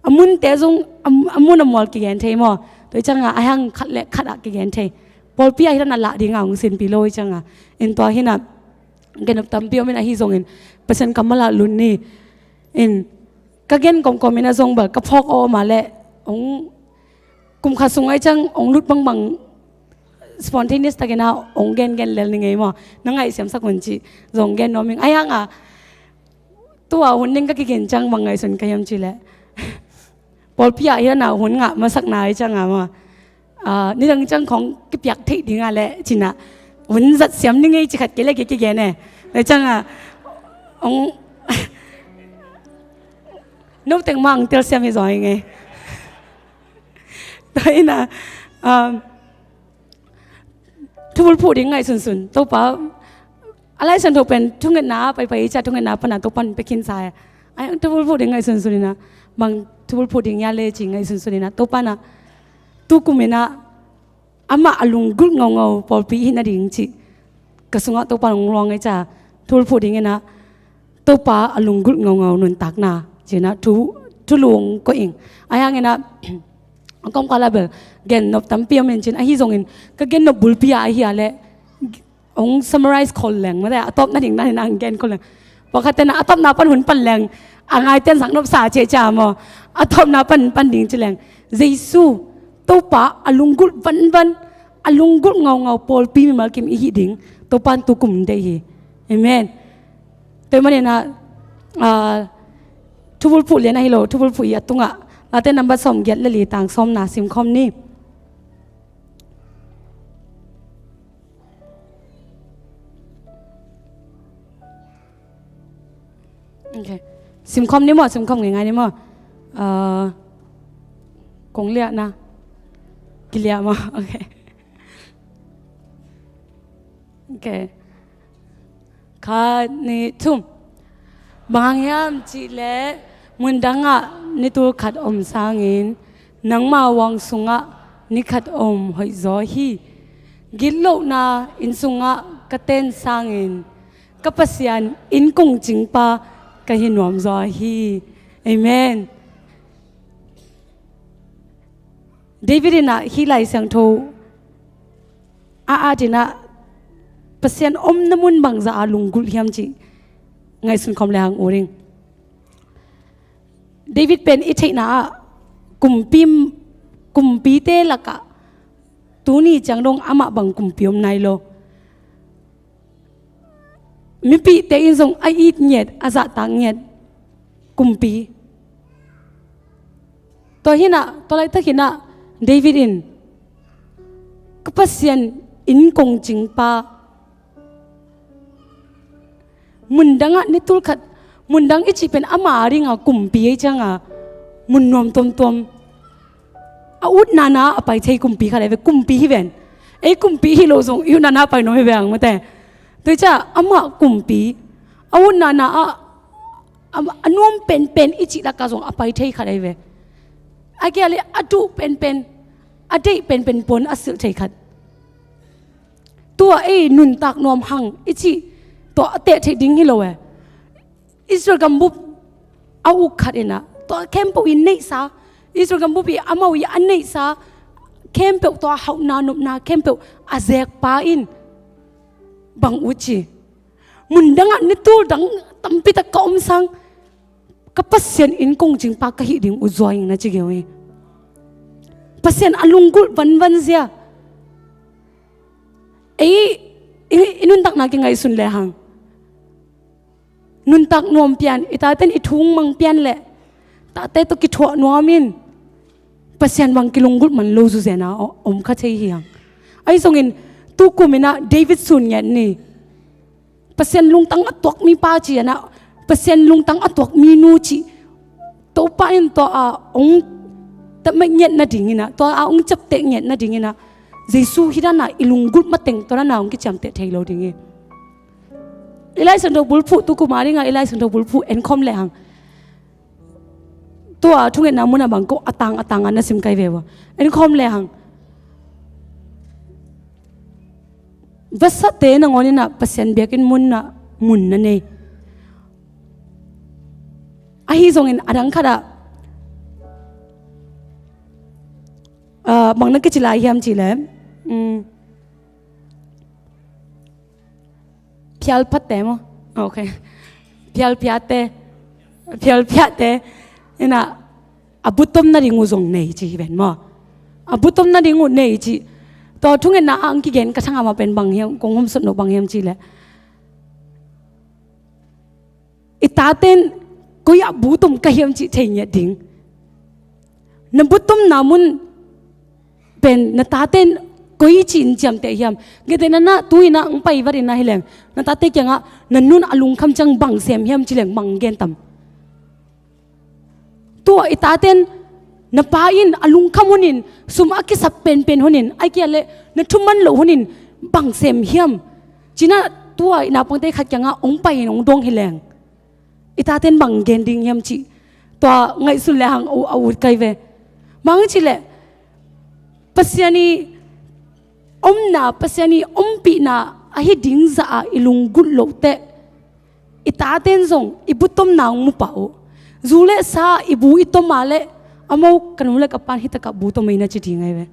A munte zong a, a mun a mual kigen thei maw. Tua hi cianga a hang khat le khat ah kigen thei. Pawlpi ah hi dan a lah dinga hong sinpi lo hi cianga. In tua hi na gen nop tampi om in ahi zongin Pasian kammal ah lut ni. In ka gen kawmkawm in a zong bel ka phawk aw om a le hong kum khat sung ai ciang hong lut bangbang spontaneous takin a hong gengen lel ni ngei maw. Na ngaihsiamsak un ci zong gen nuam ing. Ai hanga tua hun ding ka kigen ciang bang ngaihsun ka hiam ci leh pawlpi ah hi na hun ngah masakna ai cianga maw. Ah, nidang ciang khawng kipiak theih dinga le cina hun zat siam ni ngei ci khat kei le kei kigen e. Ai cianga ong no teng mah ang tel siam hi zaw hi ngei. Tua ina um, thubulphuh ding ngaihsunsun Topa. A Lai Siangtho pen thungetna paipai i cia thungetna pana Topan pia khinsa e. Ai thubulphuh ding ngaihsunsun ina bang thubulphuh ding ia le ci ngaihsunsun ina Topa na tukum ina amah a lunggulh ngaungau pawlpi hi nading ci ka sungah Topa hong luang ai cia thubulphuh ding ina Topa a lunggulh ngaungau nuntakna cina thu, thulung ko ing. Ai hang ina a kawmkal a bel gen nop tampi om in cin ahi zongin ka gen nop bulpi a ahi a le hong summarize khol leng mate a tawp nading na hin ang gen khol leng. Pakhat tena a tawpna pan hun pan leng a ngaiten sak nop sa ceh cia maw. A tawpna pan pan ding ci leng Jesu Topa a lunggulh vanvan a lunggulh ngaungau pawlpi mimal kim i hih ding Topan tukum deih hi. Amen. Tua hi manin ah, ah, thubulphuh lian ahi lo, thubulphuh i a tungah Late nambat sawm giat le li tang sawmna simkhawm ni. Okay. Simkhawm ni maw, simkhawm ngeingai ni maw. Ah, kong liah na. Kiliah maw. Okay. Okay. Khat, nih, thum. Bang hang hiam cihleh mundangah ni tul khat om sangin nangma huang sungah ni khat om hoih zaw hi. Gitlohna inn sungah ka ten sangin ka Pasian inn kong cingpa ka hi nuam zaw hi. Amen. David in ah hih Lai Siangtho a at in ah Pasian omna mun bangzah a lunggulh hiam cih ngaihsun khawm le hang u ding. David pen i theihna ah kumpi, kumpite lakah tuni ciang dong amah bang kumpi om nai lo. Mipihte in zong a it ngiat, a zahtak ngiat kumpi. Tua hi in ah, tua laitak hi in ah David in ka Pasian inn kong cingpa, mundangah ni tul khat, mundang i cih pen ama a dinga kumpi ei cianga mun nuam tuamtuam. A utna na a pai thei kumpi khat ai ve, kumpi hi ven. Ei kumpi hi lo zong i utna na a pai nuam hi ve ang mate. Tua hi ciah amah kumpi a utna na ah a, a nuam penpen i cih lakah zong a pai thei khat ai ve. A kia le a duh penpen, a deih penpen pon a silh thei khat. Tua ei nuntak nuam hang i cih tua a teh theih ding hi lo e. Israel gambup a uk khat in ah tua khempeuh i neihsa, Israel gambup i amau i a neihsa khempeuh, tua hauhna nopna khempeuh a zekpa in bang ut ci. Mun dangah ni tul dang tampitak ka om sang, ka Pasian inn kongcingpa ka hih ding ut zua ing na ci geu hi. Pasian a lunggulh vanvan zia. Ei, i, i nuntakna kingaihsun lehang, nuntak nuam pian, i taten i thung mang pian leh, tate tawh kithuah nuam in, Pasian bang kilunggulh man lo zuzena om kha thei hi hang. Ahi zongin, tukum inah David sun ngiat ni. Pasian lungtang a tuak mipa ci inah, Pasian lungtang a tuak minu ci. Topa in tua a ong tamek ngiat nading inah, tua a ong ciapteh ngiat nading inah, Jesu hih dana i lunggulh mateng tua dana ong kiciamteh thei lo ding hi. I Lai Siangtho bulphuh, tukuma dinga i Lai Siangtho bulphuh en khawm lehang, tua thungetna muna bang ko a tang a tanga na sim kai ve ua. En khawm lehang, vasate nangawn inah Pasian biakinn munah mun na nei. Ahi zongin a dang khatah, ah, bang na kici lai hiam cih leh, um, phialphate maw? Ok. Phialphiate. Phialphiate. Inah, a butom nading uh zong nei ci hi ven maw? A butom nading uh nei ci. Tua thungetna ah ang kigen ka thangah mah pen bang hiam, kong hawmsawn loh bang hiam cih leh, i taten koi ah butom ka hiam cih thei ngiat ding. Na butomna mun pen na taten koi ci-in ciamteh hiam? Gete na na tu inah ang pai vat inah hileng, na tate kiangah na nun a lungkham ciang bang sem hiam ci leng bang gen tam? Tua i taten na pa in a lungkham hunin, sum a kisap penpen hunin, ai kia leh na thuman loh hunin bang sem hiam? Cinah tua i naupangte khat kiangah ong pai in ong dong hileng, i taten bang gen ding hiam cih tua ngaihsun lehang a, a ut kai ve. Bang cih leh, Pasian i omna, Pasian i ompihna ahi ding zah a i lunggulh loh teh, i taten zong i butomna ong mu pah uh. Zu le sa i bu i tom a leh, amau ka nu le ka pan hitakah bu tom ei na ci ding ai ve.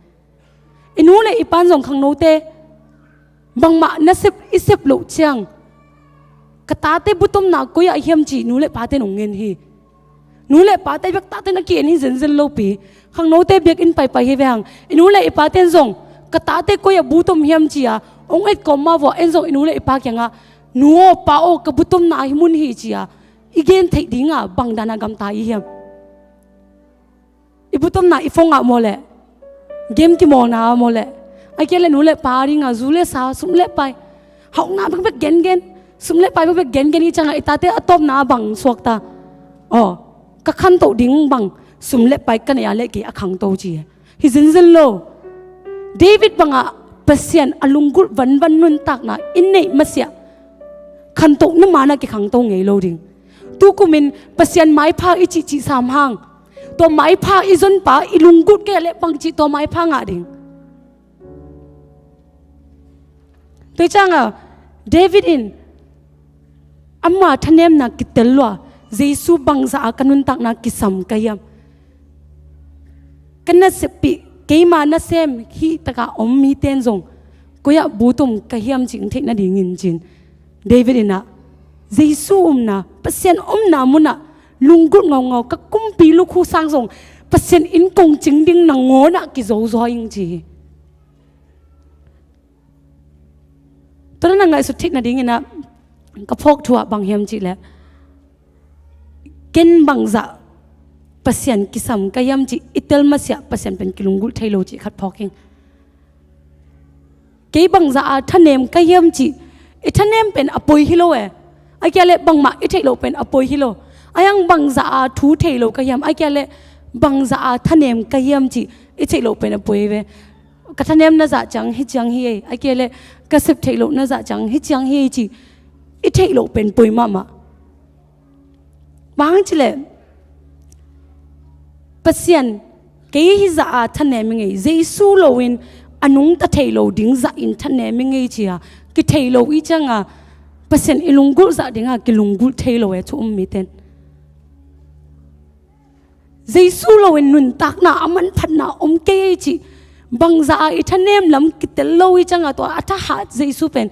I nu le i pan zong khangnote bangmah nasep i sep loh ciang, ka tate butomna koi ah hiam cih nu le paten ong ngen hi. Nu le pate bek taten a ki-en hi zenzen lopi. Khangnote biakinn paipai hi ve hang. I nu le i paten zong ka tate koi ah butom hiam ci-a ong et kawm mah vua, en zong i nu le i pa kiangah, nu aw pa aw, ka butomna hi mun hi ci-a i gen theih dinga bang dana gamta i hiam? I butomna i phone ah maw leh, game kimawlna ah maw leh, ai kia leh nu le pa dinga zu le sa, sum le pai, hauhna bekbek gengen, sum le pai bekbek gengen i ciangah i tate a tawpna ah bang suakta? Aw, ka khantoh ding bang, sum le pai ka neih a leh kei a khangto ci hi. Hi zenzen lo. David bangah Pasian a lunggulh vanvan nuntakna i neih masiah khantohna manah kikhangto ngei lo ding. Tukumin Pasian maipha i cihcih sam hang, tua maipha i zonpa i lunggulh kei a leh bangci tua maipha ngah ding. Tua ciangah David in ama thanemna kitel lua, Jesu bangzah a ka nuntakna kisam ka hiam? Ka naseppih, keima nasem hih taka om miten zong koi ah butom ka hiam cih theih nadingin cin, David inah Jesu umna, Pasian omna munah lunggulh ngaungau, ka kumpi lukhu sang zong Pasian inn kongcing ding nangawnah kizozua ing ci hi. Tua na ngaihsut theih nadinginah ka phawk thu ah bang hiam cih leh, ken bangzah Pasian kisam ka hiam cih i tel masiah Pasian pen kilunggulh thei lo cih khat phawk ing. Kei bangzah a thanem ka hiam cih, i thanem pen a poi hi lo e. Ai kia leh bangmah i theih loh pen a poi hi lo. Ai ang bangzah a thu thei lo ka hiam, ai kia leh bangzah a thanem ka hiam cih i theih loh pen a poi ve. Ka thanemna zah ciang hi ciang hi ei, ai kia leh ka sep theih lohna zah ciang hi ciang hi ei cih i theih loh pen poi mahmah. Bang hang cih leh, Pasian, kei hih zah a thanem i ngei, Jesu loin a nungta thei lo ding zahin thanem i ngei ci-a kithei lo i cianga Pasian i lunggulh zah dinga kilunggulh thei lo e thu um miten. Jesu loin nuntakna a manphatna om kei ei cih Bangzah a i thanem lam kitel lo i cianga tua a thahat Jesu pen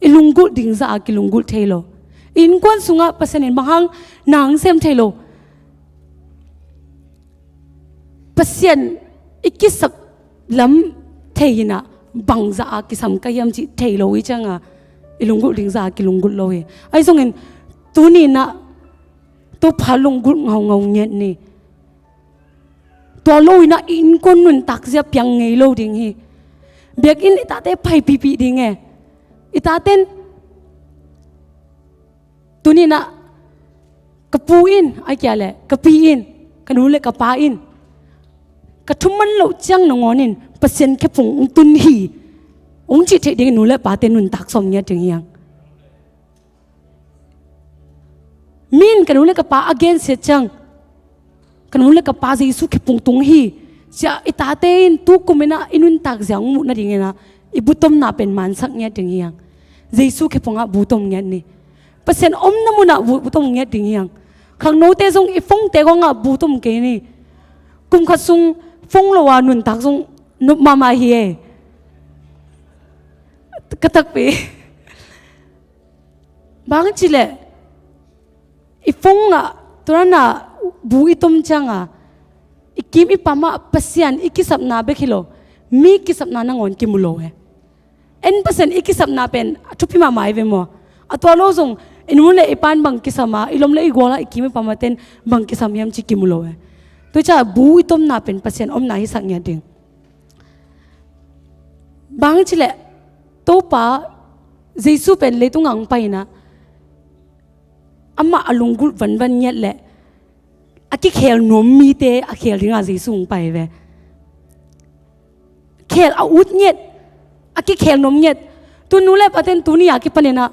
i lunggulh ding zah a kilunggulh thei lo. I innkuan sungah Pasian in bang hang na hong sem thei lo. Pasian i kisap lam thei inah bangzah a kisam ka hiam cih thei lo i cianga i lunggulh ding zah a kilunggulh lo hi. Ahi zongin tuni inah Topa lunggulh ngaungau ngiat ni. Tua lo inah i innkuan nuntak zia piang ngei lo ding hi. Biakinn i tate paipihpih ding e. I taten tuni inah ka pu in, ai kia le ka pi in, ka nu le ka pa in, ka thuman loh ciang nangawn in Pasian khephung hong tun hi, hong cih theih ding nu le pate nuntak sawm ngiat ding hiang. Mi in ka nu le ka pa a gensiat ciang ka nu le ka pa Jesu khephung tung hi cia i tate in tukum inah i nuntak zia hong muh nading inah i butomna pen mansak ngiat ding hiang. Jesu khephungah butom ngiat ni. Pasian omna munah bu- butom ngiat ding hiang. Khangnote zong i phongte kongah butom kei ni. Kum khat sung phong lo a nuntak zong nop mahmah hi e. Ka takpi. Bang cileh i phongah turanah bu i tom cianga i kim i pamah Pasian i kisapna bek hi lo, mi kisapna nangawn kimu lo e. En Pasian i kisapna pen a thupi mahmah i ve maw? A tua lo zong i nu le i pan bang kisam a, i lom le i gual a i kim i pamah ten bang kisam hiam ci kimu lo e. Tua ciah bu i tomna pen Pasian omna hisak ngiat ding. Bang cileh Topa Jesu pen leitungah hong pai inah amah a lunggulh vanvan ngiat le a kikhel nuam mite a khel dinga Jesu hong pai ve. Khel a ut ngiat, a kikhel nuam ngiat. Tu nu le paten tuni a kipan inah,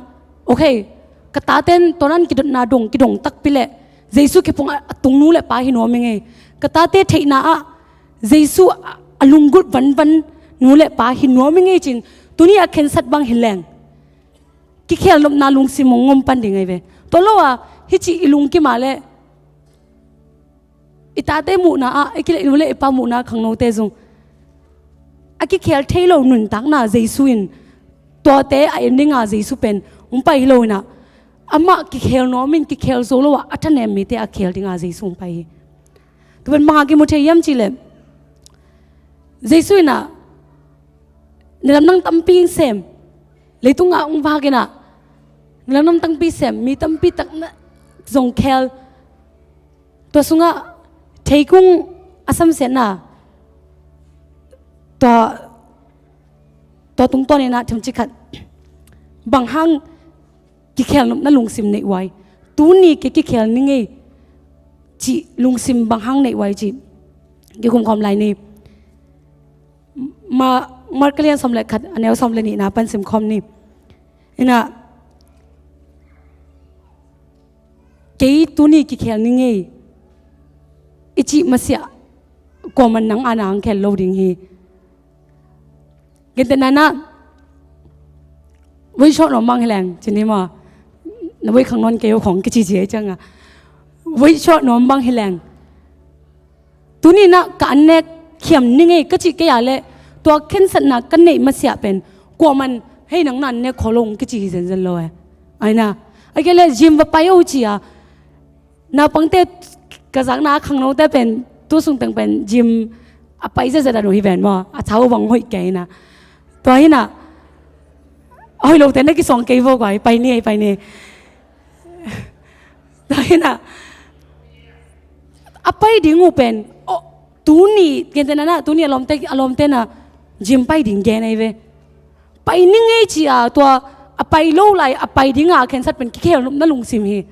okay, ka taten tuanan kidotna dong kidong takpi le Jesu khephung a tung nu le pa hi nuam i ngei. Ka tate theihna ah Jesu a lunggulh vanvan nu le pa hi nuam i ngei cin tuni a khensat bang hi leng kikhel nopna lungsim hong ngom pan ding ahi ve. Tua lo a hici i lungkim a le i tate muhna ah i kileh nu le i pa muhna khangnote zong a kikhel thei lo nuntakna Jesu in tuate a en dinga Jesu pen hong pai hi lo inah amah kikhel nuam in kikhel zo lo ah a thanem mite a khel dinga Jesu hong pai hi. Tua pen bang a kimu thei hiam cileh Jesu inah na lamdang tampi sem, leitungah hong vak inah na lamdang tampi sem, mi tampi tak na zong khel. Tua sungah theikung a samsiatna tua, tua tungtawn inah themcik khat bang hang kikhel nopna lungsim neih uai. Tuni kei kikhel ni ngei cih lungsim bang hang neih uai cih kikum khawm lai ni. Ma, Mark a lian sawm le khat a neu sawm le nihna pan sim khawm ni. Inah kei tuni kikhel ni ngei i cih masiah kuaman nang a na hong khel lo ding hi. Gentehna inah weight sawh nuam bang hi leng cin hi maw? Na weight khang nawn kei uh khong kici ci hi cianga weight sawh nuam bang hi leng tuni inah ka annek khiam ni ngei ka cih kei a leh tua khensatna ka neih masiah pen kuaman hei nang na annek khawh lo hong kici hi zenzen lo e. Aina a kei leh gym va pai o ci a naupangte ka zakna a khangnote pen tu sungteng pen gym a pai zetzet a nu hi ven maw? A thau bang hoih kei na. Tua hi na a hoih lote na kisawng kei vo guai, pai ni, pai ni. Tua hi na a pai ding uh pen tuni gentehna na tuni a lawmte, a lawmte na gym pai ding gen ahi ve. Pai ni ngei ci a tua a pai lo lai a pai dinga a khensat pen kikhel nopna lungsim hi.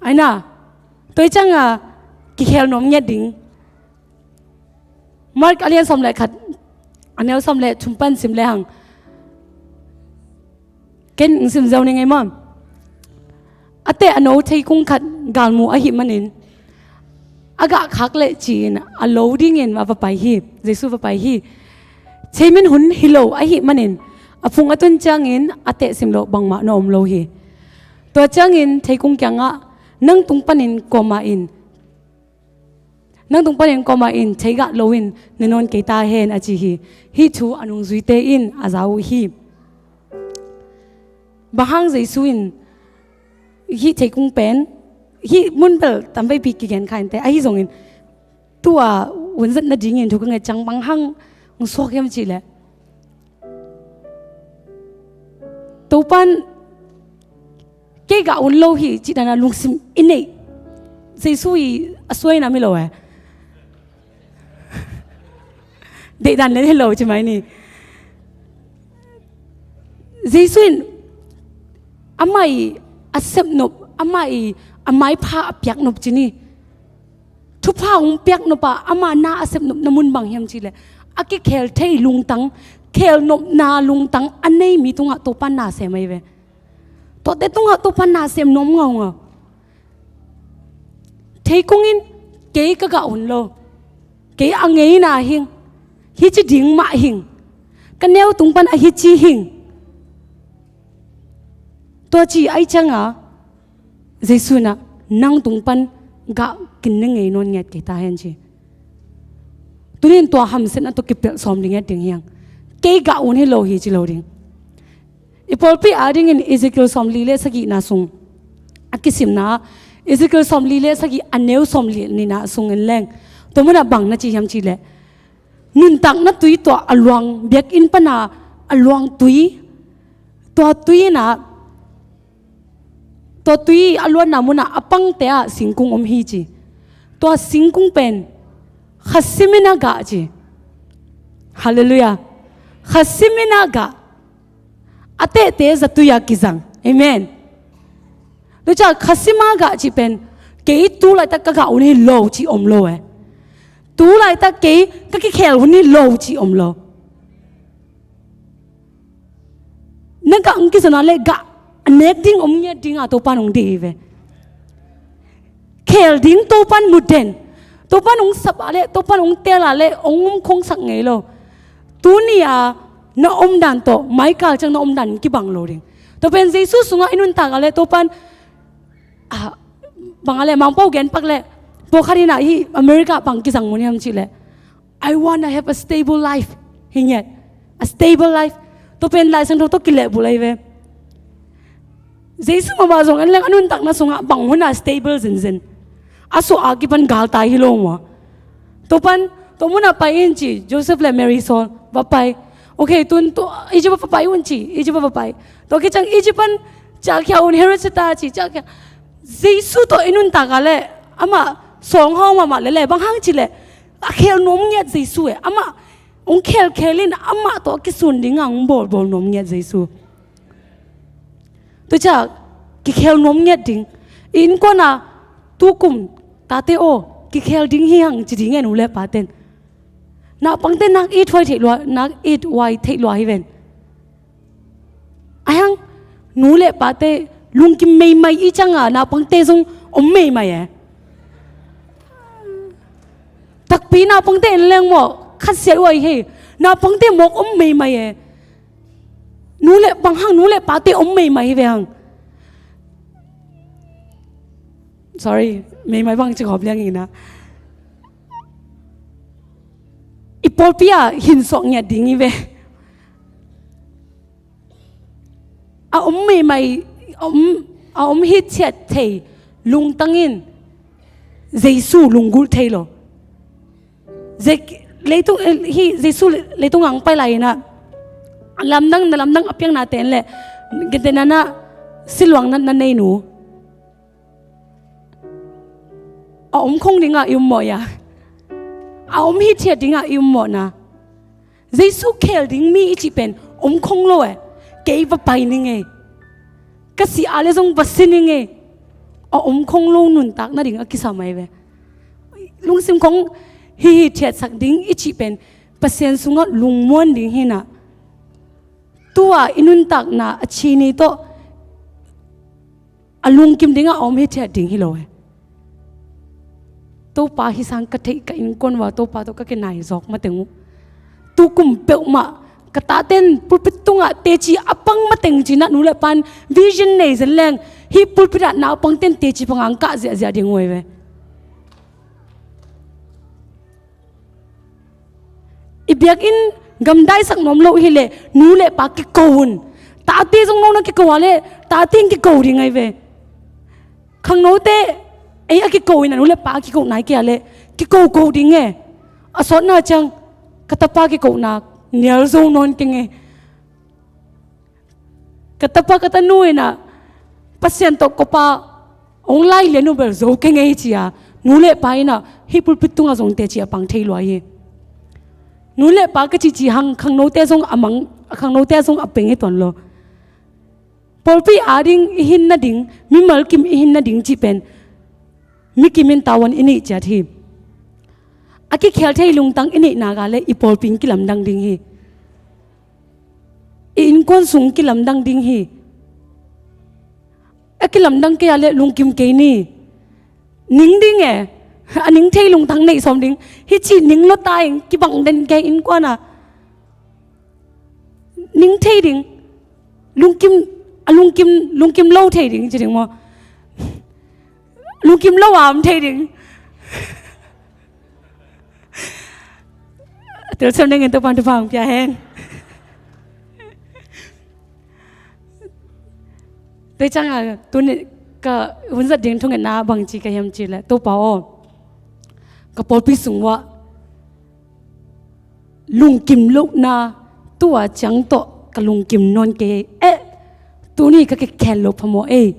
Aina tua hi cianga kikhel nuam ngiat ding. Mark a lian sawm le khat a neu sawm le thum pan sim le hang. Ken ng sim zau ni ngei maw? A teh a no theikung khat galmu ahih manin a gah khak leh ci-in a lo dingin a va pai hi. Jesu va pai hi. Theimin hun hi lo ahih manin a phung a tun ciangin a teh sim loh bangmah na om lo hi. Tua ciangin theikung kiangah nang tung panin kuamah in Nang tung panin kawmah in theigah loin ne nawn kei ta hen a ci hi. Hih thu a nungzuite in a za uh hi. Bang hang Jesu in hih theikung pen, hih mun bel tamveipi kigen kha inteh, ahi zongin tua hunzat nadingin thu ka nget ciang bang hang hong suak hiam cih leh, Topan kei gah hun lo hi cih dana lungsim i neih. Jesu i a suaina mi lo e. Deihdan len hi lo ci mai ni. Jesu in amah i a sepnop, amah i a maipha a piaknop ci ni. Thupha hong piaknop a amah na a sepnopna mun bang hiam cih leh, a kikhel thei lungtang, khelnopna lungtang a nei mi tungah Topan na sem ahi ve. Tuate tungah Topan na sem nuam ngaungau. Theikung in kei ka gah hun lo. Kei a ngeina hing. Hici ding mah hing. Ka neu tung pan a hici hing. Tua ci ai cianga Jesu na nang tung pan gah kin ne ngei nawn ngiat kei ta hen ci. Tunin tua hamsetna tawh kipelh sawm ding ngiat ding hiang. Kei gah hun hi lo hi ci lo ding. I pawlpi adingin Ezekiel sawmli le sagihna sung a kisimna, Ezekiel sawmli le sagih a neu sawmli nihna sungin leng tua munah bang na ci hiam cih leh, nuntakna tui tua a luang biakinn pana a luang tui, tua tui inah, tua tui a luanna munah a pangte ah singkung om hi ci. Tua singkung pen kha simin a gah ci. Halleluiah. Kha simin a gah. A tehte zatui a kizang. Amen. Tua ciah kha sim a gah cih pen kei tu laitak ka gah hun hi lo cih om lo e. Tu laitak kei ka kikhel hun hi lo cih om lo. Na gah hong kizana le gah a nek ding om ngiat dinga Topan hong deih hi ve. Khel ding Topan mut den. Topan hong sap a le, Topan hong tel a le hong om khongsak ngei lo. Tuni a na omdan tawh maikal ciang na omdan kibang lo ding. Tua pen Jesu sungah i nuntak a le Topan, ah, bang a le Mangpau gen pak le, pawlkhat inah hih America bang kizang mun hiam cih le, "I wanna have a stable life," hi ngiat. A stable life. Tua pen Lai Siangtho tawh kilehbulh ahi ve. Jesu mahmah zong en leng a nuntakna sungah bang hun a stable zenzen. A suah a kipan galtai hi lo maw. Tua pan, tua munah pai in ci, Joseph le Mary sawl, va pai. Ok, tun tua, Egypt ah va pai un ci, Egypt ah va pai. Tua khit ciang Egypt pan, ciahkhia un Herod siata ci, ciahkhia. Jesu tawh i nuntak a le, amah sawng hau mahmah lele, bang hang cih leh, a khel nuam ngiat Jesu e, amah, hong khelkhel in, amah tawh a kisun dinga hong bawlbawl nuam ngiat Jesu. Tua ciah kikhel nuam ngiat ding. I innkuana tukum tate aw, kikhel ding hi hang ci ding e nu le paten. Naupangte nak it huai theih lua, nak it huai theih lua hi ven. Ahi hang nu le pate lungkim meimai i cianga naupangte zong om meimai e. Takpi naupangte en leng maw, khatsiat huai hi. Naupangte mawk om meimai e. Nu le bang hang nu le pate om meimai hi ve hang. Sorry, meimai bang ci khawp liang ina. I pawlpi ah hinsuak ngiat ding hi ve. A om meimai, a om, a om hithiat thei lungtang in Jesu lunggulh thei lo. Zek-, leitung, eh, hi Jesu le-, leitung ang pai lai inah, lamdang, na lamdang a piakna ten le, gentehna na siluang na, na nei nu. A om khong dingah i um mawh ia. A om hithiat dingah i um mawhna. Jesu khel ding mi i cih pen om khong lo e. Kei va pai ning e. Ka si a le zong va si ning e. A om khong lo nuntak nading a kisam ahi ve. Lungsim khong hi hi thiatsak ding i cih pen Pasian sungah lungmuan ding hinah. Tua i nuntakna a cini tawh a lungkim dingah a om hithiat ding hi lo e. Topa hi sang ka theih ka innkuan ua Topa tawh ka kinai zawk mateng uh. Tukum peuhmah ka taten pulpit tungah teci a pang mateng cinah nu le pan vision nei zen leng hih pulpit ah naupangten teci panga ang kah ziahziah ding uh ahi ve. Biakinn gamdaisak nuam lo hileh nu le pa kiko un. Tate zong no na kiko a leh tate in kiko ding ahi ve. Khangnote ei a kiko in a nu le pa a kiko nai kei a leh kiko ko ding e. A sawtna ciang ka tapa kikona nial zo nawn keng e. Ka tapa ka tanu in ah Pasian tawh kop a hong lailian uh bel zo keng e ci a nu le pa in ah hih pulpit tungah zong teci a pang thei lua hi. Nu le pa ka cihcih hang khangnote zong a mang, khangnote zong a peng hi tuan lo. Pawlpi ading i hin nading, mimal kim i hin nading cih pen mi kim in tavuan i neih ciat hi. A kikhel thei lungtang i neih nak leh i pawlpi in kilamdang ding hi. I innkuan sung kilamdang ding hi. A kilamdang kei a leh lungkim kei ni. Ning ding e. A ning thei lungtang neih sawm ding. Hih ci ning lo ta in kibang den kei innkuan a. Ning thei ding. Lungkim, a lungkim, lungkim lo thei ding ci ding maw? Lungkim lo a om thei ding. Telsiam dingin Topa'n thupha hong pia hen. Tua ciangin tuni ka hun zat ding thungetna bangci ka hiam cih leh Topa aw, ka pawlpi sung uah lungkim lohna tua ciang tawh ka lungkim nawn kei e. Tuni ka kikhel loh phamawh e.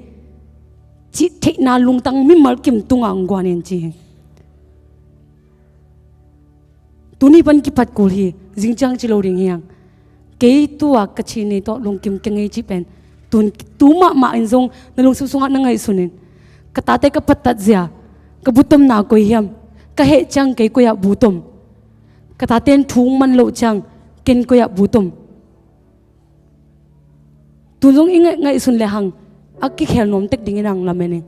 Cih theihna lungtang mimal kim tungah hong guan in ci hi. Tuni pan kipat kul hi, zing ciang ci lo ding hi hang. Kei tua ka ci ni tawh lungkim keng e cih pen tun, tu mahmah in zong na lungsim sungah na ngaihsun in. Ka tate ka phattat zia, ka butomna koi hiam? Ka heh ciang kei koi ah butom? Ka tate in thu hong man loh ciang ken koi ah butom? Tun zong i ngaih, ngaihsun le hang a kikhel nuam tek dingin hong lamen ing.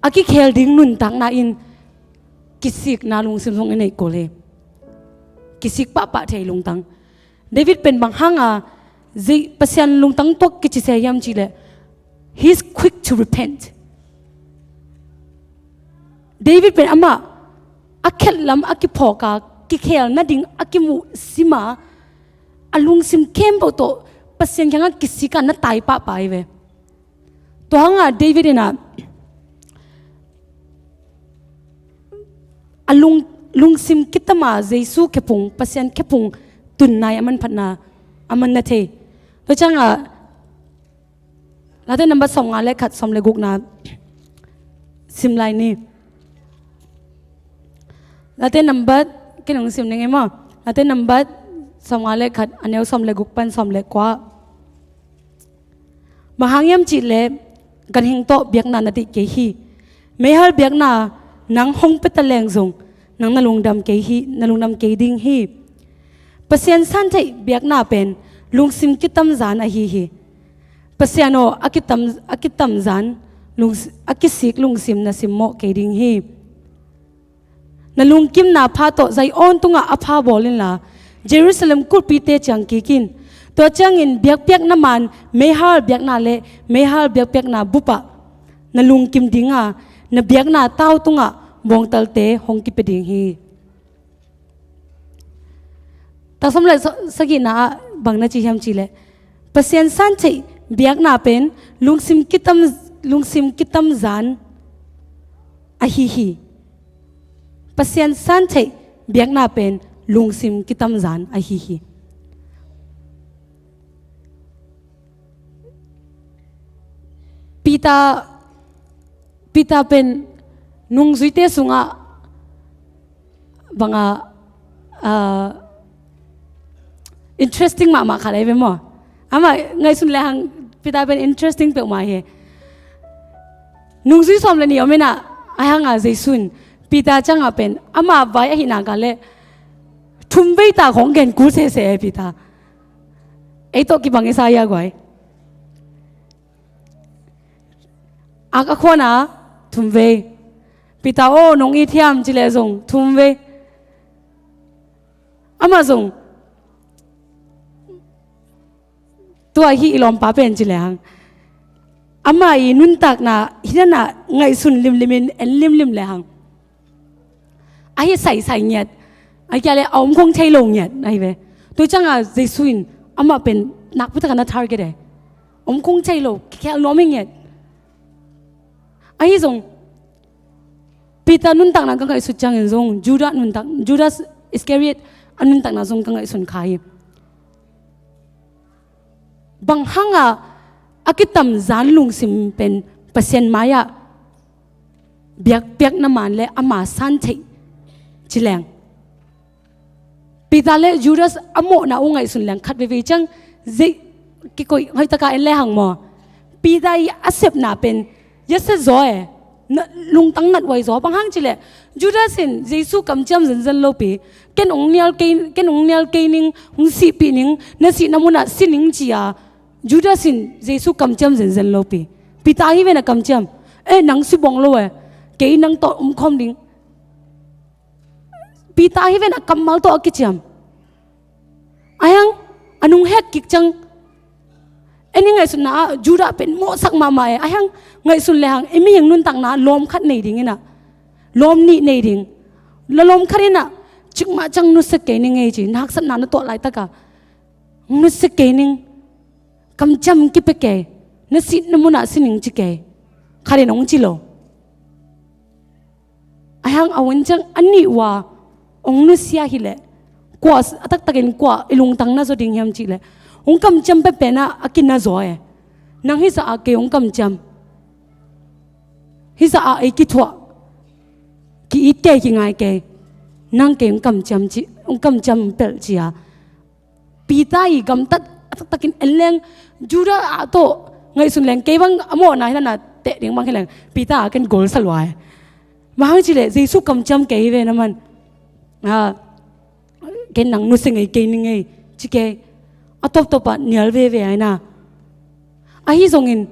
A kikhel ding nuntakna in kisikna lungsim zong i neih kul hi. Kisik pahpah thei lungtang. David pen bang hanga zei Pasian lungtang tuak kici se hiam cih leh, he is quick to repent. David pen amah a khelh lam a kiphawk a, kikhel nading a kimuh sim a, a lungsim khempeuh tawh Pasian kiangah kisik a na tai pahpah hi ve. Tua hanga David in ah a lung, lungsim kitam a Jesu khephung, Pasian khephung tun nai a manphatna a man na thei. Tua ciangah Late nambat sawmnga le khat, sawm le gukna sim lai ni. Late nambat, ken hong sim ning e maw. Late nambat sawmnga le khat, a neu sawm le guk pan sawm le kua. Bang hang hiam cih leh ganhing tawh biakna na deih kei hi. Meihal biakna nang hong pia ta leng zong nang na lungdam kei hi, na lungdam kei ding hi. Pasian santheih biakna pen lungsim kitam zan ahi hi. Pasian aw, a kitam, a kitam zan, lungs-, a kisik lungsim na simmawh kei ding hi. Na lungkimna pha tawh Zion tungah a pha bawl inla, Jerusalem kulhpite ciang kik in. Tua ciangin biakpiakna man, meihal biakna le meihal biakpiakna bupah na lungkim ding a, na biakna tau tungah bawngtalte hong kipia ding hi. Taksam le sa-, sagihna ah bang na ci hiam cih leh, Pasian santheih biakna pen lungsim kitam, lungsim kitam zan ahi hi. Pasian santheih biakna pen lungsim kitam zan ahi hi. Peter, Peter pen nungzuite sungah banga, ah, interesting mahmah khat ahi ve maw. Amah ngaihsun le hang Peter pen interesting peuhmah hi. Nungzui sawm le nih om inah, ahi hanga Jesu in Peter ciangah pen ama vai ahih nak leh thum vei tak hong gen kul sese e Peter. Ei tawh kibang i sa hi a guai. Ak a khuana thum vei. Peter aw, nong it hiam ci leh zong thum vei. Amah zong tua hih i lawmpa pen ci lehang, amah i nuntakna hi nanah ngaihsun limlimin en limlim lehang, ahi saisai ngiat, Ahih kei leh a om khong thei lo ngiat ahi ve. Tua ciangah Jesu in amah pen nakpi takin a target e. Om khong thei lo, kikhel nuam hi ngiat. Ahi zong Peter nuntakna ka ngaihsut ciangin zong Judas nuntak, Judas Iscariot a nuntakna zong ka ngaihsun kha hi. Bang hangah a kitamzan lungsim pen Pasian mai-ah biakpiakna man le ama san theih ci leng, Peter le Judas a mawhna uh ngaihsun leng khat veivei ciang zei kikoih hoih taka en le hang maw? Peter i a sepna pen ya sia zaw e. Na, lungtang nathuai zaw. Bang hang cileh Judas in Jesu kamciam zenzen lopi, ken ong nial kei, ken ong nial kei ning, hong sihpih ning, na sihna munah si ning ci-a Judas in Jesu kamciam zenzen lopi. Peter hi ve na kamciam. Eh, nang si bawng lo e. Kei nang tawh om khawm ding. Peter hi ve na kammal tawh a kiciam. Ahi hang a nung hek kik ciang, en i ngaihsutna ah Judas pen mawhsak mahmah e. Ahi hang ngaihsun le hang i mihing nuntakna ah lawm khat nei ding inah, lawm nih nei ding. La lawm khat inah, cikmah ciang nusia kei ning ei ci, na haksatna na tuah laitakah nusia kei ning, kamciam kipia kei, na sihna munah si ning ci kei, khat in hong ci lo. Ahi hang a hun ciang a nih uh a hong nusia hileh, kua a taktakin kua i lungtang na zaw ding hiam cihleh, hong kamciam penpenah a kina zaw e. Nang hizah a kei hong kamciam, hizah a ei kithuah, ki-it kei, kingai kei, nang kei hong kamciam ci, hong kamciam pelh ci-a Peter i gamtat a taktakin en leng, Judas ah tawh ngaihsun leng, kei bang a mawhna hi na, na teh ding bang hi leng Peter a ken gol sa lua e. Bang hang cileh Jesu kamciam kei hi ve na man. Ah, ken nang nusia ngei kei ning ei ci kei. A tawptawpah nial veve ahi na. Ahi zongin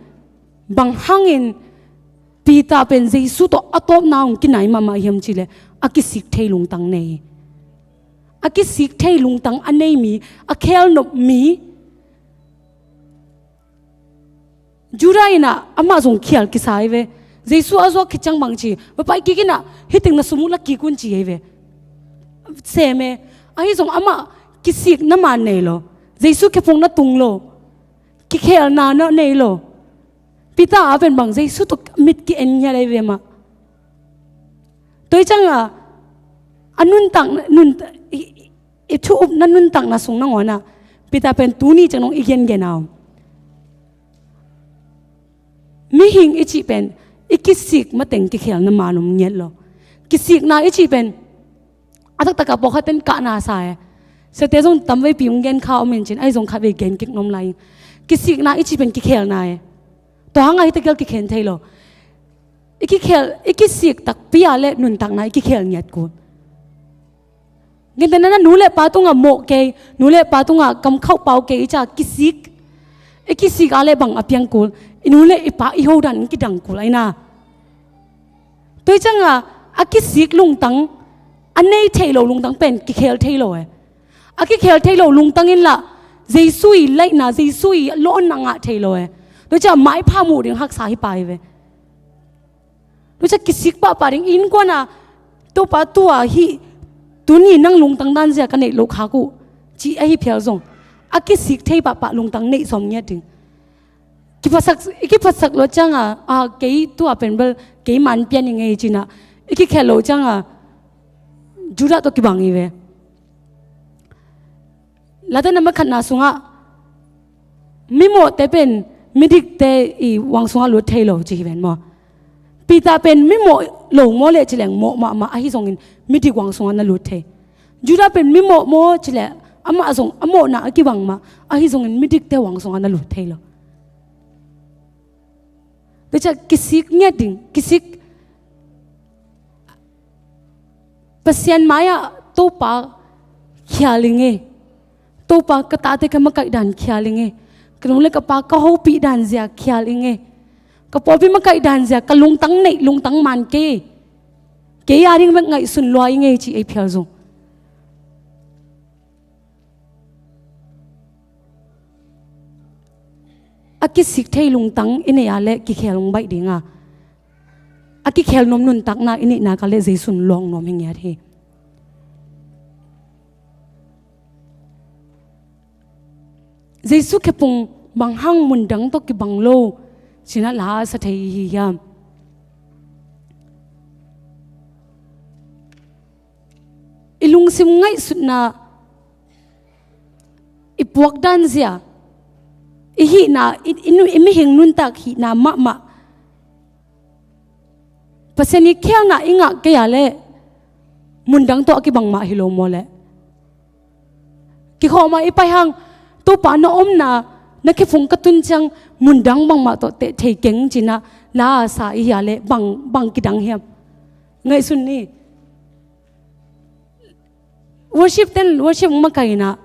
bang hangin Peter pen Jesu tawh a tawpna hong kinai mahmah hiam cihleh, a kisik thei lungtang nei. A kisik thei lungtang a nei mi, a khelnop mi. Judas inah amah zong khial kisa hi ve. Jesu a zuak khit ciang bang ci, va pai kik inah, hih teng na sum uh la kik un ci hi ve. Sem e. Ahi zong amah kisikna man nei lo. Jesu khephungna tung lo. Kikhelna na nei lo. Peter a pen bang Jesu tawh mit ki-en ngiat ahi ve mah. Tua hi ciangah a nuntak, nun, i, i, i thu upna nuntakna sung nangawnah Peter pen tuni ciang nong i gengen a om. Mihing i cih pen i kisik mateng kikhelna man om ngiat lo. Kisikna i cih pen a taktakah pawlkhat ten kahna sa e. Siate zong tamveipi hong gen kha om in cin, ahi zong khatvei gen kik nuam lai ing. Kisikna i cih pen kikhelna e. Tua hangah hita kial kikhen thei lo. I kikhel, i kisik takpi a le nuntakna i kikhel ngiat kul. Gentehna na nu le pa tungah mawh kei, nu le pa tungah kamkhauh pau kei i ci-a kisik. I kisik a le bang a piang kul. I nu le i pa i hodan kidang kul ahi na. Tua hi ciangah a kisik lungtang, a nei thei lo lungtang pen kikhel thei lo e. A kikhel thei lo lungtang inlah Jesu i laihna, Jesu i lawnna ngah thei lo e. Tua hi ciangah maipha muh ding haksa hi pah hi ve. Tua hi ciangah kisik pahpah ding, innkuan a Topa tua hih tuni nang lungtang dan zia ka neih loh khak uh ci ahi phial zong a kisik thei pahpah lungtang neih sawm ngiat ding. Kiphatsak, i kiphatsak lo ciangah, a, kei tua pen bel kei man pian i ngei cinah i kikhel lo ciangah Judas tawh kibang hi ve. Late nambat khatna sungah mimawhte pen midikte i wang sungah lut thei lo ci hi ven maw? Peter pen mimawh lo maw leh cileng mawh mahmah ahi zongin midik wang sungah na lut thei. Judas pen mimawh maw cileh amah zong a mawhna a kibang mah ahi zongin midikte wang sungah na lut thei lo. Tua ciah kisik ngiat ding, kisik. Pasian mai-ah Topa khial i ngei. Topa ka tate ka makaih dan khial i ngei. Ka nu le ka pa ka hopih dan zia khial i ngei. Ka pawlpi makaih dan zia ka lungtang neih lungtang man kei. Kei a ding bek ngaihsun lua i ngei ci ei phial zong. A kisik thei lungtang i neih a leh kikhel hong baih dinga, a kikhel nuam nuntakna i neihnak a leh Jesu in lawng nuam hi ngiat hi. Jesu khephung bang hang mundang tawh kibang lo cinah la a sa thei hi hiam? I lungsim ngaihsutna, i puakdan zia, i hihna, i, i, i mihing nuntak hihna mahmah, Pasian i khelna i ngah kei a leh mundang tawh a kibang mah hi lo maw leh? Kikhawm a i pai hang, Topa na omna, na khephung ka tun ciang mundang bangmah tawh teh thei keng cinah la a sa i hi a leh bang, bang kidang hiam? Ngaihsun ni. Worship ten worship makaihna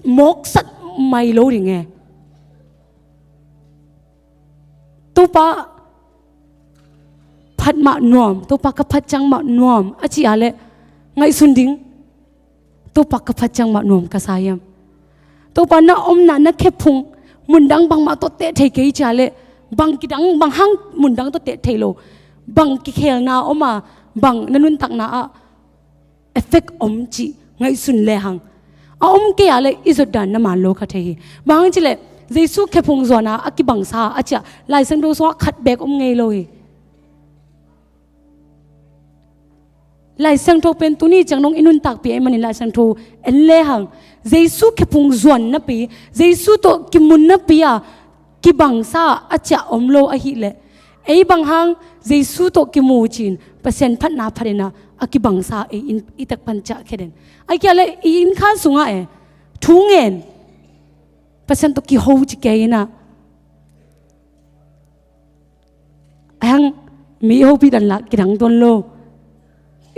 mawksak mai lo ding e. Topa phat mah nuam, Topa ka phat ciang mah nuam a ci a leh ngaihsun ding. Topa ka phat ciang mah nuam ka sa hiam? Topa na omna, na khephung mundang bangmah tawh teh thei kei ci a leh bang kidang, bang hang mundang tawh teh thei lo? Bang kikhelna om a, bang na nuntakna ah effect om cih ngaihsun lehang, a om kei a leh i zot dan na man lo kha thei hi. Bang hang ci leh Jesu khephung zuan a a kibangsa a ciah Lai Siangtho sungah khat beek om ngei lo hi. Lai Siangtho pen tuni ciang dong i nuntakpih ahih manin Lai Siangtho en lehang, Jesu khephung zuan napi, Jesu tawh kimun napi a kibangsa a ciah om lo ahih leh, ei bang hang Jesu tawh kimu cin Pasian phatna phatin a, a kibangsa ei in, i tak pan ciah khe den. Ahih kei a leh i innkhan sungah e, thu ngen, Pasian tawh kiho ci kei inah, a hang mi i hopih dan lah kidang tuan lo.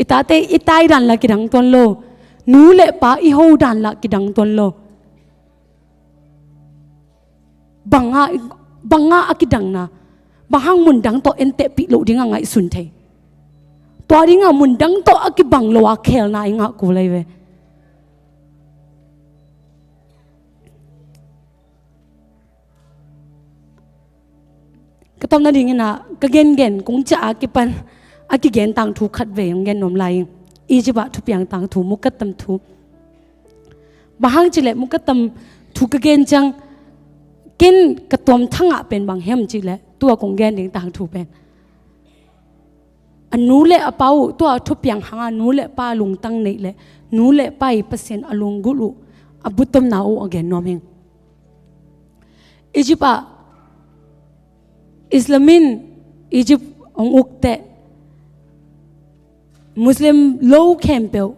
I tate i tai dan lah kidang tuan lo. Nu le pa i ho dan lah kidang tuan lo. Banga, banga a kidangna, bang hang mundang tawh entehpih loh dingah ngaihsun thei. Tua dingah mundang tawh a kibang lo a khelna i ngah kul lai ve. Ka tawpna dingin ah, ka gengen kong ciah a kipan a kigen tangthu khat vei hong gen nuam lai ing. Egypt ah thupiang tangthu, Mukattam thu. Bang hang ci leh Mukattam thu ka gen ciang, ken ka tuam thangah pen bang hiam ci leh, tua kong gen ding tangthu pen, a nu le a pa uh, tua thupiang hanga nu le pa lungtang neih leh nu le pa i Pasian a lunggulh uh, a buttomna uh a gen nuam hing. Egypt ah Islam in Egypt hong uk teh, Muslim lo khempeuh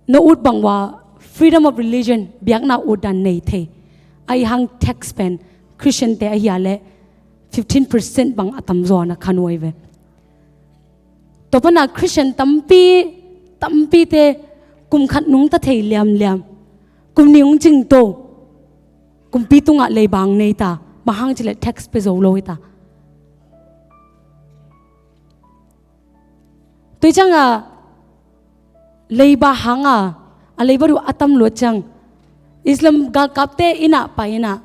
na ut bang ua freedom of religion, biakna ut dan nei thei. Ahi hang tax pen Christian te ahi a leh fifteen percent bang a tamzaw na khan uh ahi ve. Tua pana Christian tampi, tampi te kum khat nungta thei liamliam, kum nih hong cingto, kumpi tungah leiba hong nei ta. Bang hang ci leh tax pia zo lo hi ta. Tua ciangah leiba hanga a leiba uh a tam luat ciang, Islam galkapte inn ah pai inah,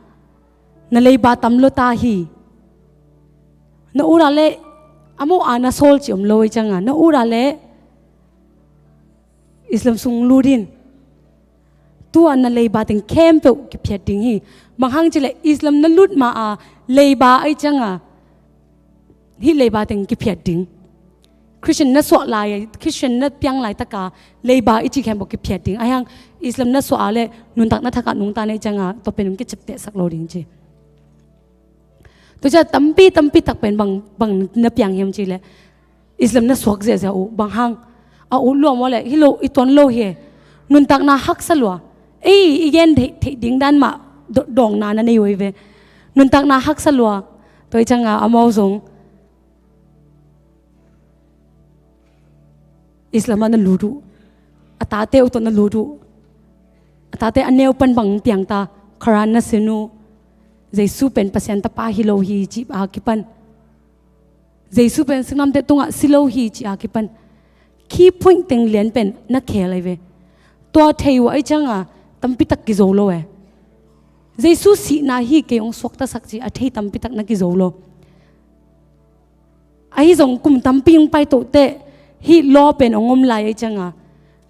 na leiba tam lua ta hi. Na ut a leh, amau a na sawl ci om lo hi ciangah, na ut a leh Islam sung lut in. Tua na leiba teng khempeuh kiphiat ding hi. Bang hang ci leh Islam na lut ma a leiba ahi ciangah, hih leiba teng kiphiat ding. Christian na suah lai, Christian na piang laitaka leiba i ci khempeuh kiphiat ding. Ahi hang Islam na suah a leh nuntakna thakah nungta na hi ciangah, tua pen hong kiciaptehsak lo ding ci. Tua ciang tampi, tampi tak pen bang, bang na piang hiam ci leh, Islam na suak ziahziah uh, bang hang. A ut lua maw leh, hi lo, i tuan lo hi. Nuntakna haksa lua. Ei, i gen theih, theih ding dan mah, do-, dawngna na nei uh hi ve. Nuntakna haksa lua. Tua hi ciangah amau zong Islam ah na lut uh. A tate uh tawh na lut uh. A tate a neu pan bang piang ta, Quran na sin uh. Jesu pen Pasian tapa hi lo hi cih a kipan, Jesu pen singlamteh tungah si lo hi cih a kipan, key point teng lian pen na khel ahi ve. Tua thei uh ahi ciangah tampi tak kizo lo e. Jesu sihna hi kei hong suaktasak cih a thei tampi tak na kizo lo. Ahi zong kum tampi hong paito teh, hih law pen hong om lai ahi ciangah,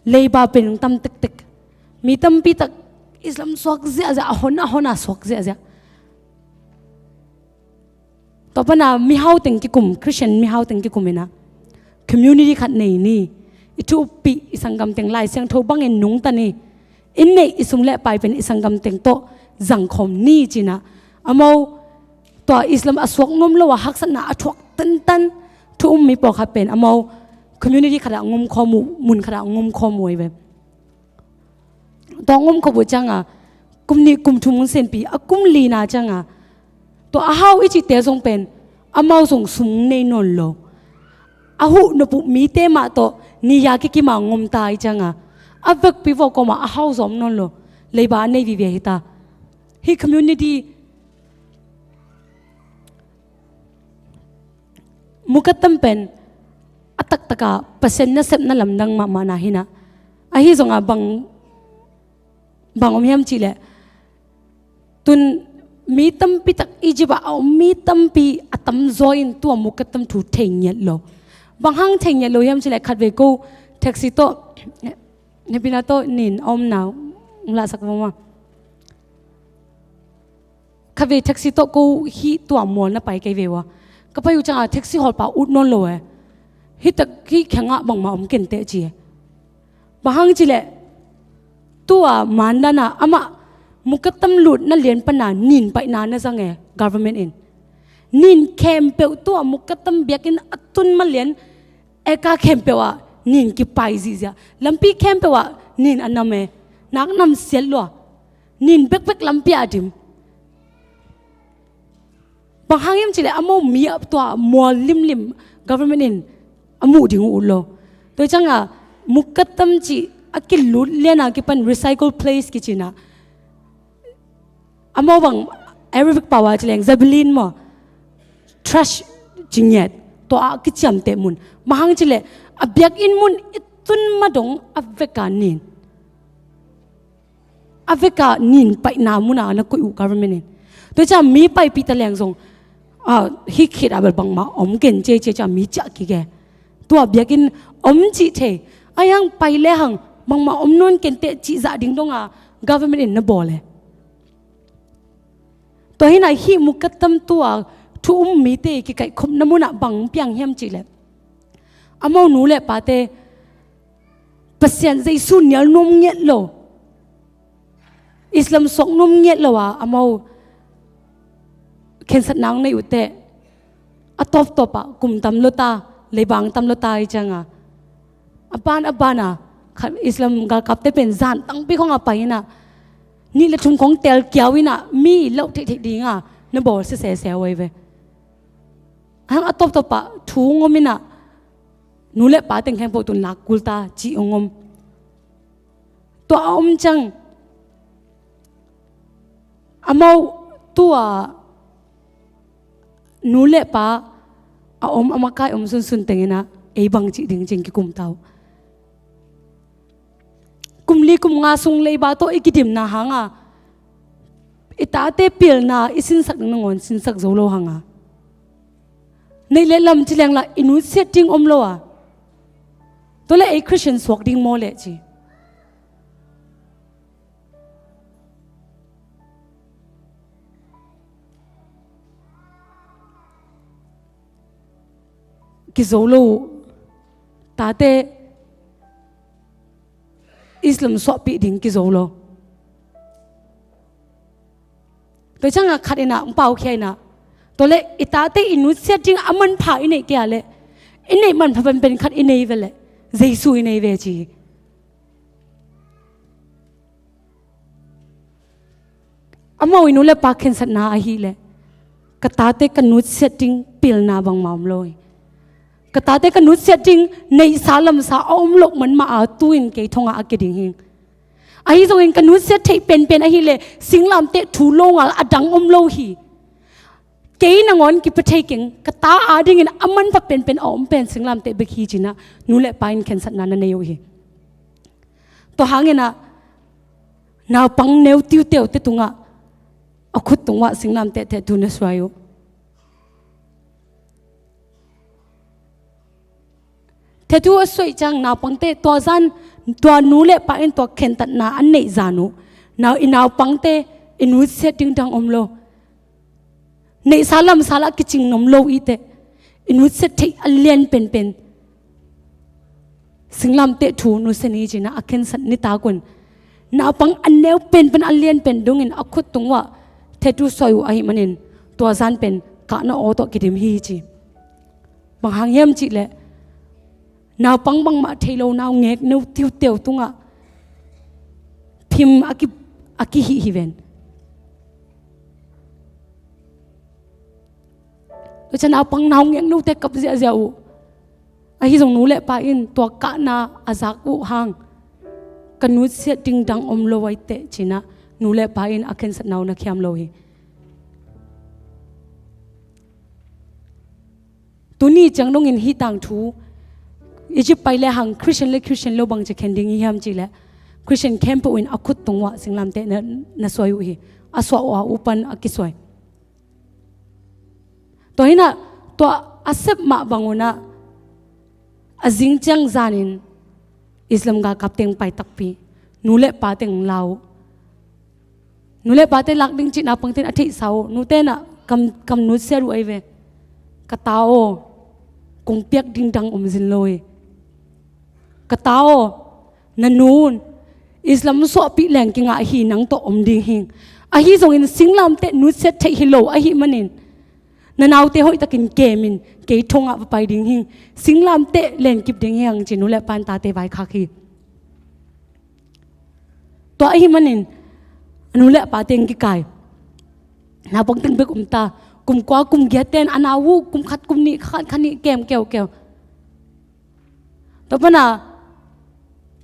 leiba pen hong tam tektek. Mi tampi tak Islam suak ziahziah, a hon a hon a suak ziahziah. Tua pana mihau teng kikum, Christian mihau teng kikum ina community khat nei ni. I thu uppi, i sanggam teng Lai Siangtho bangin nungta ni. I neih i sum le pai pen i sanggam teng tawh zangkhawm ni cina. Amau tua Islam a suak nuam lo a haksatna a thuak tantan thu um mi pawlkhat pen amau community khatah ngumkhawm uh, mun khatah ngumkhawm uh ahi ve. Tua ngumkhawm uh cianga kum nih kum thum hun senpi a kum lina cianga tua a hau i cihte zong pen amau zong sum nei nawn lo. A huh nop uh mite mah tawh ni ya kikima ngomta i cianga a vekpi vawkawma a hau zawm nawn lo. Leiba a nei vive hita. Hih community Mukattam pen a taktaka Pasian nasepna lamdang mahmahna hina. Ahi zonga bang, bang om hiam cihleh tun mi tampi tak Egypt ah a om mi tampi a tamzaw in tua Mukattam thu thei ngiat lo. Bang hang thei ngiat lo hiam cihleh khatvei ko taxi tawh, Nepina tawh nin a omna hong lahsak vama. Khatvei taxi tawh ko hih tua mual na pai kei ve ua. Ka pai uh cianga taxi hawlpa ut nawn lo e. Hih tak hih khengah bangmah om kenteh ci e. Bang hang cileh tua mandana amah Mukattam lutna lian pana nin paihna na zang e government in. Nin khempeuh tua Mukattam biakinn a tun malian eka khempeuh ah nin kipai zihziah. Lampi khempeuh ah nin a nam e. Nak nam siat lua. Nin bekbek lampi ah a dim. Bang hang hiam cileh amau mi ah tua mual limlim government in a muh ding uh ut lo. Tua cianga Mukattam cih a kilut liana kipan recycle place kicina. Amau bang Arabic pau ah cileng zabalin maw, trash cingiat tua a kiciamteh mun. Bang hang cileh a biakinn mun i tun madong a veka nin. A veka nin paihna muna na koih uh government in. Tua ciang mi paipih ta leng zong, ah, hih khit ah bel bangmah om ken cece ciang mi ciah kik e. Tua biakinn om cih thei. A hiang pai lehang bangmah om nawn kenteh cih zah ding donga government in na bawl e. Tua hinah hih Mukattam tua thu um mite kikaihkhopna munah bang piang hiam cihleh amau nu le pate Pasian Jesu nial nuam ngiat lo, Islam suak nuam ngiat lo a amau khensatna hong nei uhteh a tawptawpah kum tam lota, leibang tam lota i cianga a ban a bana khat Islam galkapte pen zan tangpi khonga pai inah nih le thum khong tel kiau inah mi loh theihtheih dinga na bawl sesese uh ahi ve. Hang a tawptawpah thu ngom inah nu le pa teng khempeuh tun lak kulta cih ngom. Tua a om ciang amau tua nu le pa a om a makai om sunsun tenginah ei bang cih ding cing kikum tau. Kum li kum nga sung leiba tawh i kidimna hanga i tate pilna i sinsak ding nangawn sinsak zo lo hanga neih le lam ci lengla i nutsiat ding om lo a. Tua le ei Christian suak ding maw leh ci. Kizo lo uh. Tate Islam suahpih ding kizo lo. Tua cianga khat inah hong paukhia inah tua le i tate i nutsiat ding a manpha i neih kei a le i neih manpha penpen khat i nei ve le Jesu i nei ve ci. Amau i nu le pa khensatna ahileh ka tate ka nutsiat ding pilna bangmah om lo hi. Ka tate ka nutsiat ding neihsa lamsa a om loh manmah a tu-in kei thongah a kia ding hi. Ahi zongin ka nutsiat theih penpen ahileh singlamteh thu longal a dang om lo hi. Kei nangawn kipia thei keng, ka ta adingin a manpha penpen a om pen singlamteh bek hi cinah nu le pa in khensatna na nei uh hi. Tua hanginah naupang neu tiuteute tungah a khut tungah singlamteh thetu na suai uh. Thetu a suaih ciang naupangte tua zan Tua nu le pa in tua khentatna a neih zan uh, nau, i naupangte i nutsiat ding dang om lo. Neihsa lamsa lah kicing nuam lo i teh, i nutsiat theih a lian penpen singlamteh thu nusia ni ci-in ah a khensat nitak un, naupang a neu penpen a lian pen dongin a khut tung uah tattoo suai uh ahih manin tua zan pen kahna aw tawh kidim hi ci. Bang hang hiam cih leh naupang bangmah thei lo, naungek neu tiuteu tungah phim a ki, a kihih hi ven. Tua ciang naupang naungek nute kap ziahziah uh. Ahi zong nu le pa in tua kahna a zak uh hang ka nutsiat ding dang om lo ai teh ci-in ah nu le pa in a khensatna uh na khiam lo hi. Tuni ciang dongin hih tangthu Egypt pai le hang Christian le Christian lo bangci khen ding hi hiam cih leh Christian khempeuh in a khut tung uah singlamteh na, na suai uh hi. A suah uh a upan a kisuai. Tua hi-in ah tua a sep mah bang un ah a zing ciang zanin Islam galkap teng pai takpi, nu le pa teng lau. Nu le pate lak ding cih naupangte in a theihsa uh, nute in ah kam, kam nutsiat uh ai ve. Ka ta aw, kong piak ding dang om zin lo hi. Ka ta aw, na nu un Islam suahpih leng kingah hi, nang tawh om ding hi. Ahi zongin singlamteh nutsiat theih hi lo ahih manin na naute hoihtakin kem in, kei thongah va pai ding hi. Singlamteh lenkip ding hi hang ci-in nu le pa in tate vaikhak hi. Tua ahih manin a nu le a pa teng kikai, naupang teng bek om ta. Kum kua kum giat ten a nau uh kum khat kum nih, khat khat nih kem keukeu. Tua pan a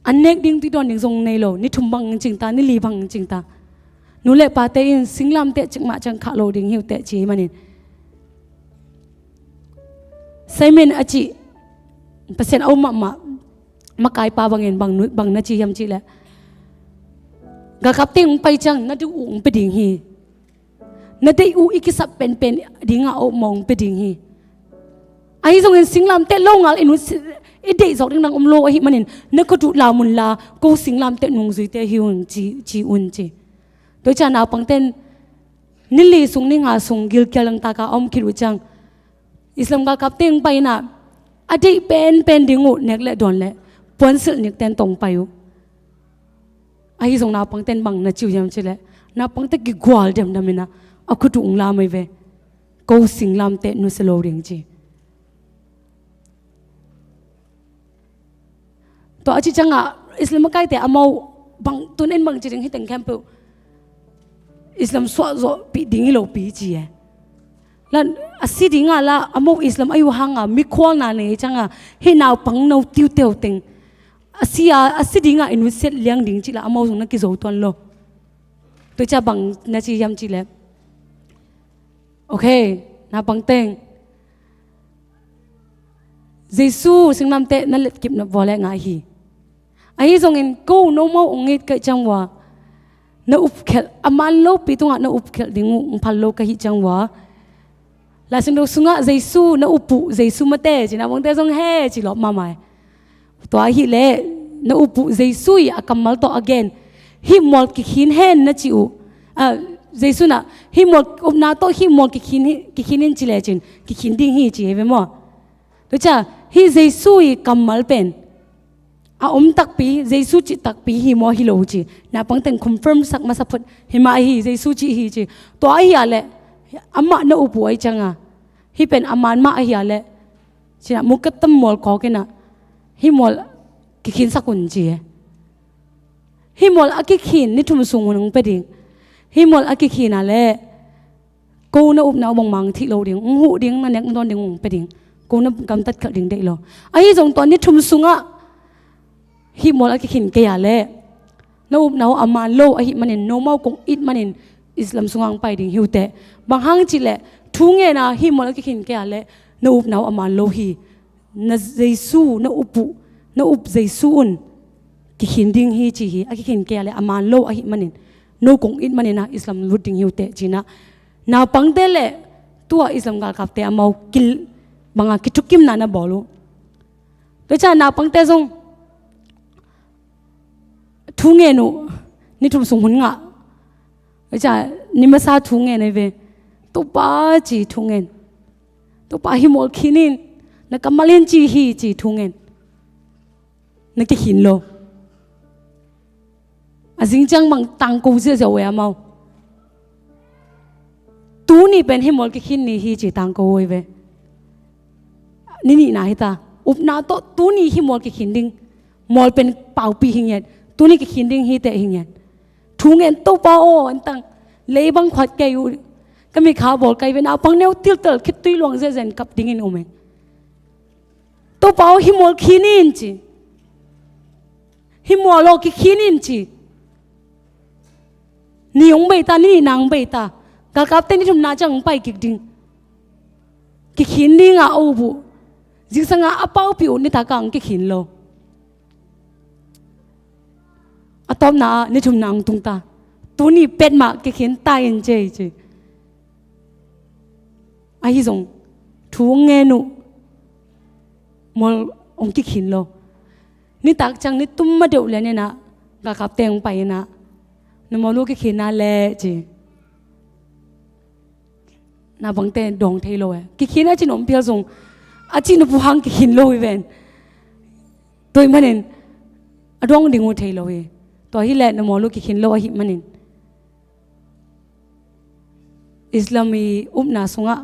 an nek ding, tui dawn ding zong nei lo. Ni thum bang cing ta, ni li bang cing ta. Nu le pate in singlamteh cikmah ciang khah lo ding hi uh teh ci ahih manin Simon a cih Pasian a um mahmah makaipa bangin bang, bang na ci hiam cih leh, galkap teng hong pai ciang na deih uh hong pia ding hi. Na deih uh i kisap penpen dingah a om mah hong pia ding hi. Ahi zongin singlamteh longal i nunsi, i deih zawk ding dang om lo ahih manin na khut uh lam unla ko singlamteh nungzuite hi un ci, ci un ci. Tua ciang naupangte in ni li sung, ni nga sung gilkial dangtak a om khit uh ciang Islam galkap teng pai in ah a deih penpen ding uh nek le dawn le puansilh nikten tawh hong pai uh. Ahi zong naupangte in bang na ci uh hiam cih leh, naupangte kigual demdam in ah a khut uh hong lam ai ve. Ko singlamteh nusia lo ding ci. Tua a cih ciangah Islam makaite amau bang tun in bang ci ding, hih teng khempeuh Islam suahzawhpih ding hi lopi ci e. La a si dingah la amau Islam ahi uh hangah mikhualna nei ciangah hih naupang no tiuteu teng a si a, a si dingah i nutsiat liang ding cih la amau zong na kizo tuan lo. Tua ciang bang na ci hiam cih leh, okay, naupang teng Jesu singlamteh na letkip na vua le ngai hi. Ahi zongin ko nomau hong it ka hih ciang vua na upkhelh, a man lopi tungah na upkhelh ding uh hong phal lo ka hih ciang vua, Lai Siangtho sungah Jesu na up uh Jesu mate ci-in ah bangte zong he ci lawp mahmah hi. Tua ahih leh na up uh Jesu i a kammal tawh a gen hih mual kikhin hen na ci uh, ah, Jesu in ah hih mual upna tawh hih mual kikhin hi, kikhin in ci lecin kikhin ding hi ci hi ve maw? Tua ciang hih Jesu i kammal pen a om takpi, Jesu cih takpi hi maw hi lo ci naupang teng confirm sak masa phot. Hi mah hi, Jesu cih hi ci. Tua ahi a leh amah na up uh ahi ciangah hih pen a man mah ahi a leh ci-in ah mukattam mual kawk in ah hih mual kikhinsak un ci e. Hih mual a kikhin ni thum sung hun hong pia ding. Hih mual a kikhin a leh ko na upna uh bangmah thih lo ding, hong huh ding, na nek na dawn ding hong pia ding. Ko na gamtat khelh ding deih lo. Ahi zong tua ni thum sungah hih mual a kikhin kei a leh na upna uh a man lo ahih manin nomau kong it manin Islam sungah hong pai ding hi uh teh. Bang hang cih leh thu ngen a hih mual a kikhin kei a leh na upna uh a man lo hi. Na Jesu, na up uh, na up Jesu un kikhin ding hi ci hi. A kikhin kei a leh a man lo ahih manin no kong it manin ah Islam lut ding hi uh teh ci-in ah naupangte le tua Islam galkapte amau kil bangah kithukimna na bawl uh. Tua ciang naupangte zong thu ngen uh, ni thum sung hun ngah. Ahi ca, ni masa thu ngen ahi ve. Topa ci thu ngen. Topa hih mual khin in, na kammal in ci hi ci thu ngen. Na kikhin lo. A zing ciang bang tangko ziahziah uh e amau. Tuni pen hih mual kikhin ni hi ci tangko uh ahi ve. Ni nihna hi ta. Upna tawh tuni hih mual kikhin ding. Mual pen paupi hi ngiat. Tuni kikhin ding hi teh hi ngiat. Thu ngen Topa aw, antang. Lei bang khuat kei uh. Ka mikha bawl kai ve, naupang neu tiltel khit tui luang ziahziah in kap dingin um e. Topa aw, hih mual khin in ci. Hih mual aw kikhin in ci. Ni hong bei ta, ni nihna hong bei ta. Galkapte ni thumna ciang hong pai kik ding. Kikhin ding a up uh. Zingsang a a paupi uh nitak a hong kikhin lo. A tawpna ah ni thumna hong tung ta. Tuni pet mah kikhin ta in ci ci. Ahi zong thu ngen uh. Mual hong kikhin lo. Nitak ciang ni tum ma deuh lian in ah galkapte hong pai in ah, na mual uh kikhin na leh ci. Naupangte dawng thei lo e. Kikhin a cih nop phial zong a cih nop uh hang kikhin lo hi ven. Tua ahih manin a dawng ding uh thei lo hi. Tua hi leh na mual uh kikhin lo ahih manin. Islam i upna sungah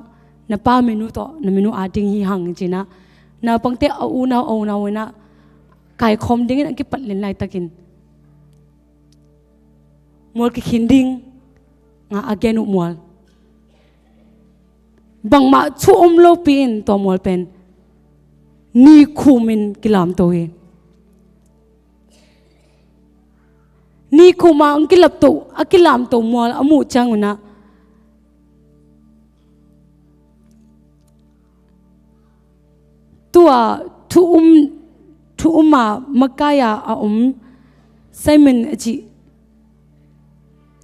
na pa min uh tawh na min uh a ding hi hang ci-in ah, naupangte a unau a unau in ah kaikhawm dingin a kipat lian laitakin mual kikhin ding a gen uh mual. Bangmah thu om lopi in tua mual pen ni khum in kilamto hi. Ni khum a hong kilamto, a kilamto mual a muh ciang un ah, tua thu um, thu um a makai a a om Simon a cih,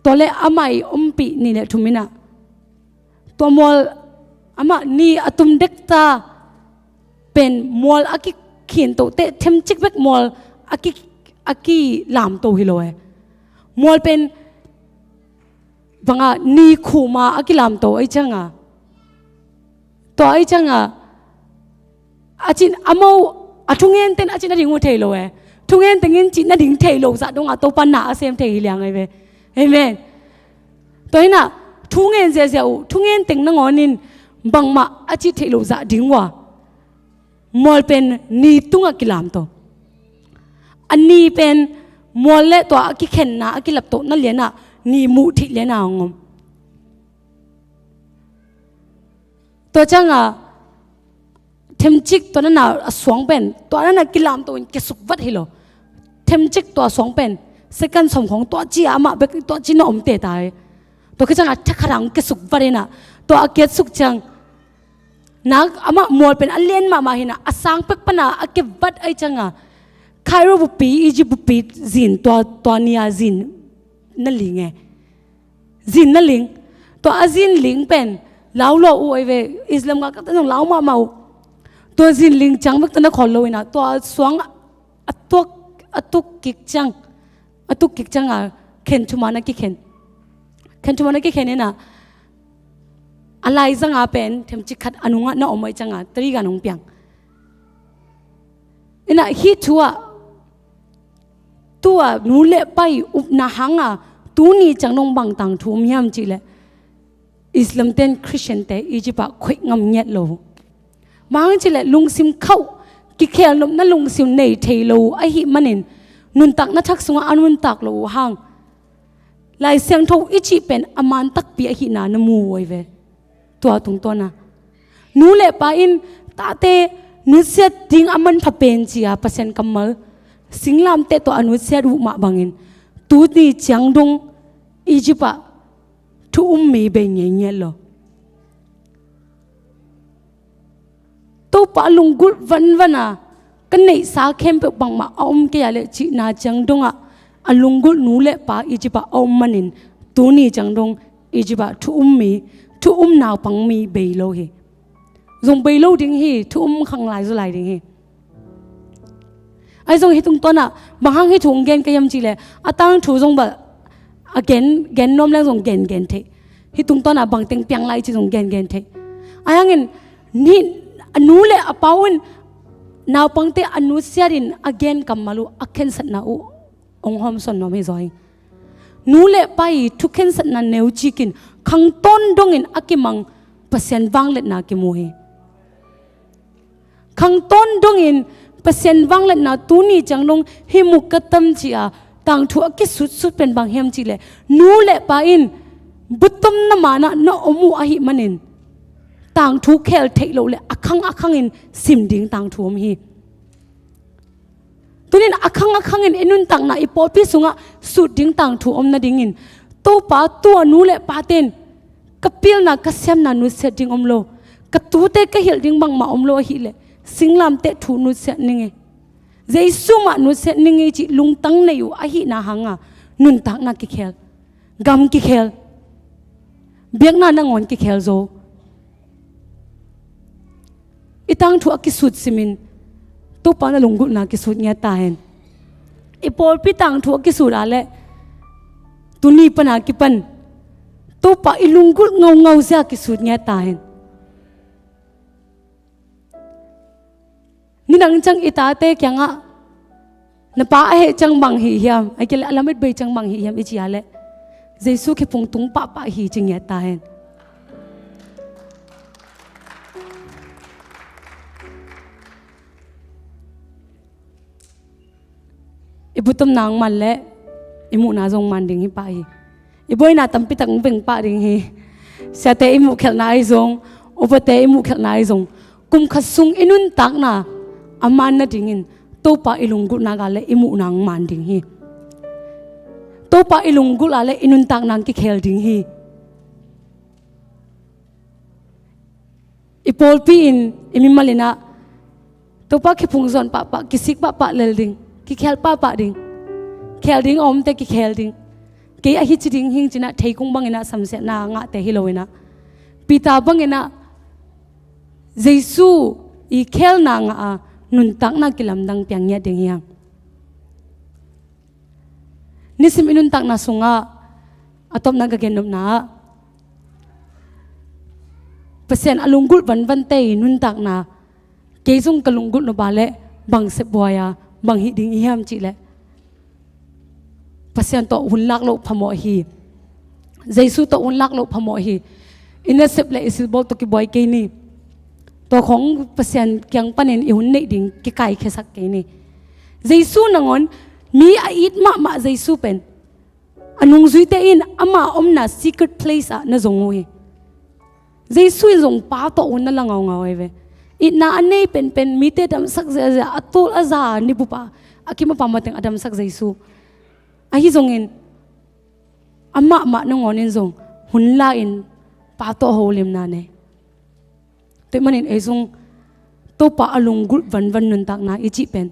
tua leh amah i ompih ni le thum in ah, tua mual amah ni a tum dek ta pen mual a kikhin toh teh themcik bek mual a ki, a kilamto hi lo e. Mual pen bang a ni khum a a kilamto ahih ciang a, tua ahih ciang a, a cih amau a thungen ten a cih nading uh thei lo e. Thungen tengin cih nading thei lo zah dong a Topa na a sem thei hi liang ahi ve. Amen. Tua hi in ah thungen ziahziah uh, thungen teng nangawn in bangmah a cih theih loh zah ding uh a, mual pen ni tungah kilamto. A ni pen mual le tua a kikhenna a kilaptohna lian ah ni muh theih lian a hong om. Tua ciang a themcik tua na na a suang pen tua na na kilamto in kiasuk vat hi lo. Themcik tua suang pen second sawm khawng tua ci a amah bek tua ci na om teta hi. Tua khit ciang a thakhat a hong kiasuk vat in ah, tua a kiasuk ciang nak amah mual pen a lian mahmah hi in ah, a sang pek pan a a kivat ahih ciang a Cairo bupi, Egypt bupi zin tua, tua ni a zin na ling e. Zin na ling. Tua a zin ling pen lau lo uh ahi ve, Islam galkapte zong lau mahmah uh. Tua zin ling ciang bek tawh na khawl lo in ah, tua suang a tuk, a tuk kik ciang, a tuk kik ciang a khen thum a na kikhen. Khen thum a na kikhen in ah, a laizang a pen themcik khat a nungah na om ahih ciang a tariq a nong piang. In ah hih thu ah, tua nu le pa i upna hang a tuni ciang dong bang tangthu om hiam cih leh, Islam ten Christian te Egypt ah khoih ngam ngiat lo. Bang hang cih leh lungsim khauh, kikhelnopna lungsim nei thei lo ahih manin, nuntakna thak sungah a nuntak lo uh hang, Lai Siangtho i cih pen a man takpi ahihna na mu uh ahi ve. Tua tungtawn a nu le pa in tate nutsiat ding a manpha pen ci a Pasian kammal singlamteh tawh a nutsiat uh mah bangin tuni ciang dong Egypt ah thu um mi bei ngeingei lo. Topa lunggulh vanvan a ka neihsa khempeuh bangmah a om kei a leh cihna ciang dongah a lunggulh nu le pa Egypt ah a om manin tuni ciang dong Egypt ah thu um mi, thu um naupang mi bei lo hi. Zong bei lo ding hi, thu um khang lai zaw lai ding hi. Ahi zong hih tungtawnah bang hang hih thu hong gen ka hiam cih leh, a tangthu zong bel a gen, gen nuam leng zong gen, gen thei. Hih tungtawnah bangteng piang lai cih zong gen, gen thei. Ahi hangin hih a nu le a pa un naupangte a nutsiatin a gen kammal uh, a khensatna uh hong hawmsawn nuam hi zaw hi. Nu le pa i thukhensatna neucik in khangtawn dongin a kimang Pasian vangliatna kimu hi. Khangtawn dongin Pasian vangliatna tuni ciang dong hi mu ka tam ci-a tangthu a kisutsut pen bang hiam cih leh, nu le pa in butumna manah na om uh ahih manin tangthu khel theih loh le a khang a khangin sim ding tangthu om hi. Tunin a khang a khangin i nuntakna, i pawlpi sungah sut ding tangthu om nadingin Topa, tua nu le pate'n ka pilna, ka siamna nutsiat ding om lo, ka tute ka hilh ding bangmah om lo ahih leh singlamteh thu nutsiat ning ei. Jesu mah nutsiat ning ei cih lungtang nei uh ahihna hanga nuntakna kikhel, gam kikhel, biakna nangawn kikhel zo. I tangthu a kisut simin Topa na lunggulhna kisut ngiat ta hen. I pawlpi tangthu a kisut a leh tuni pana kipan Topa i lunggulh ngaungau zia kisut ngiat ta hen. Nidang ciang i tate kiangah, "Na pa a heh ciang bang hih hiam? Ahih kei leh a lamet bei ciang bang hih hiam?" i ci a leh, "Jesu khephung tung pahpah hi," ci ngiat ta hen. I butumna hong man leh i muhna zong man ding hi pah hi. I buaina tampitak hong veng pah ding hi. Siate i muhkhelhna ahi zong, upate i muhkhelhna ahi zong, kum khat sung i nuntakna a man nadingin Topa i lunggulhna a leh i muhna hong man ding hi. Topa i lunggulh a leh i nuntakna hong kikhel ding hi. I pawlpi in, i mimal in ah Topa khephung zuan pahpah, kisik pahpah lel ding, kikhel pahpah ding, khel ding a omte kikhel ding. Kei ahi ci ding hing ci-in ah theikung bangin ah samsiatna ngahte hi lo-in ah, Peter bangin ah Jesu i khelna ngah a nuntakna kilamdang piang ngiat ding hi hang. Nisim i nuntakna sungah a tawpna ka gennopna ah, Pasian a lunggulh vanvante i nuntakna, kei zong ka lunggulh nop a leh bang sep buai a, bang hih ding i hiam cih leh, Pasian tawh hun lak loh phamawh hi. Jesu tawh hun lak loh phamawh hi. I nasep le i silbawl tawh kibuai kei ni. Tua khawng Pasian kiang panin i hun neih ding kikaikhiasak kei ni. Jesu nangawn mi a it mahmah Jesu pen a nungzuite in ama omna secret place ah na zong uh hi. Jesu in zong Pa tawh hun na la ngaungau ahi ve. Itna a nei penpen, mite damsak ziahziah, a tul a za, ni bup a a kim a pam mateng a damsak Jesu. Ahi zongin amah mah nangawn in zong hun la-in Pa tawh holimna nei. Tua ahih manin ei zong Topa a lunggulh vanvan nuntakna i cih pen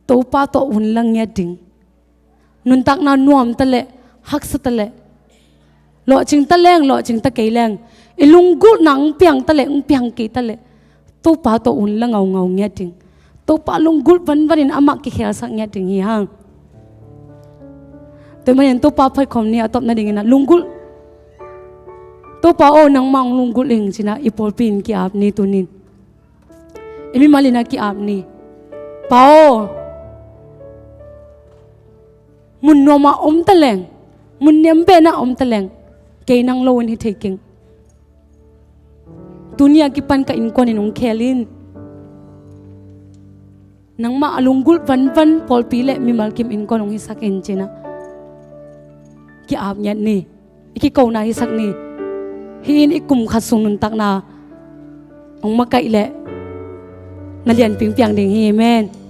Topa tawh hun la ngiat ding. Nuntakna nuam ta leh, haksa ta leh, lawhcing ta leng, lawhcing ta kei leng, i lunggulhna hong piang ta leh, hong piang kei ta leh, Topa tawh hun la ngaungau ngiat ding. Topa lunggulh vanvanin amah kikhelsak ngiat ding hi hang. Tua ahih manin Topa phatkhawm ni a tawpna dingin ah lunggulh. Topa aw, nangmah hong lunggulh ing ci-in ah i pawlpi in ki-ap ni tunin. I mimal in ah ki-ap ni. Pa aw, mun nuam ah om ta leng, mun niam pen ah om ta leng, kei nang lo-in hi thei keng. Tuni a kipan ka innkuan in hong khel in. Nangmah a lunggulh vanvan pawlpi le mimal kim innkuan hong hisak in ci-in ah ki-ap ngiat ni. I kikona hisak ni. Hih in i kum khat sung nuntakna hong makaih leh na lianpi hong piang ding hi. Amen.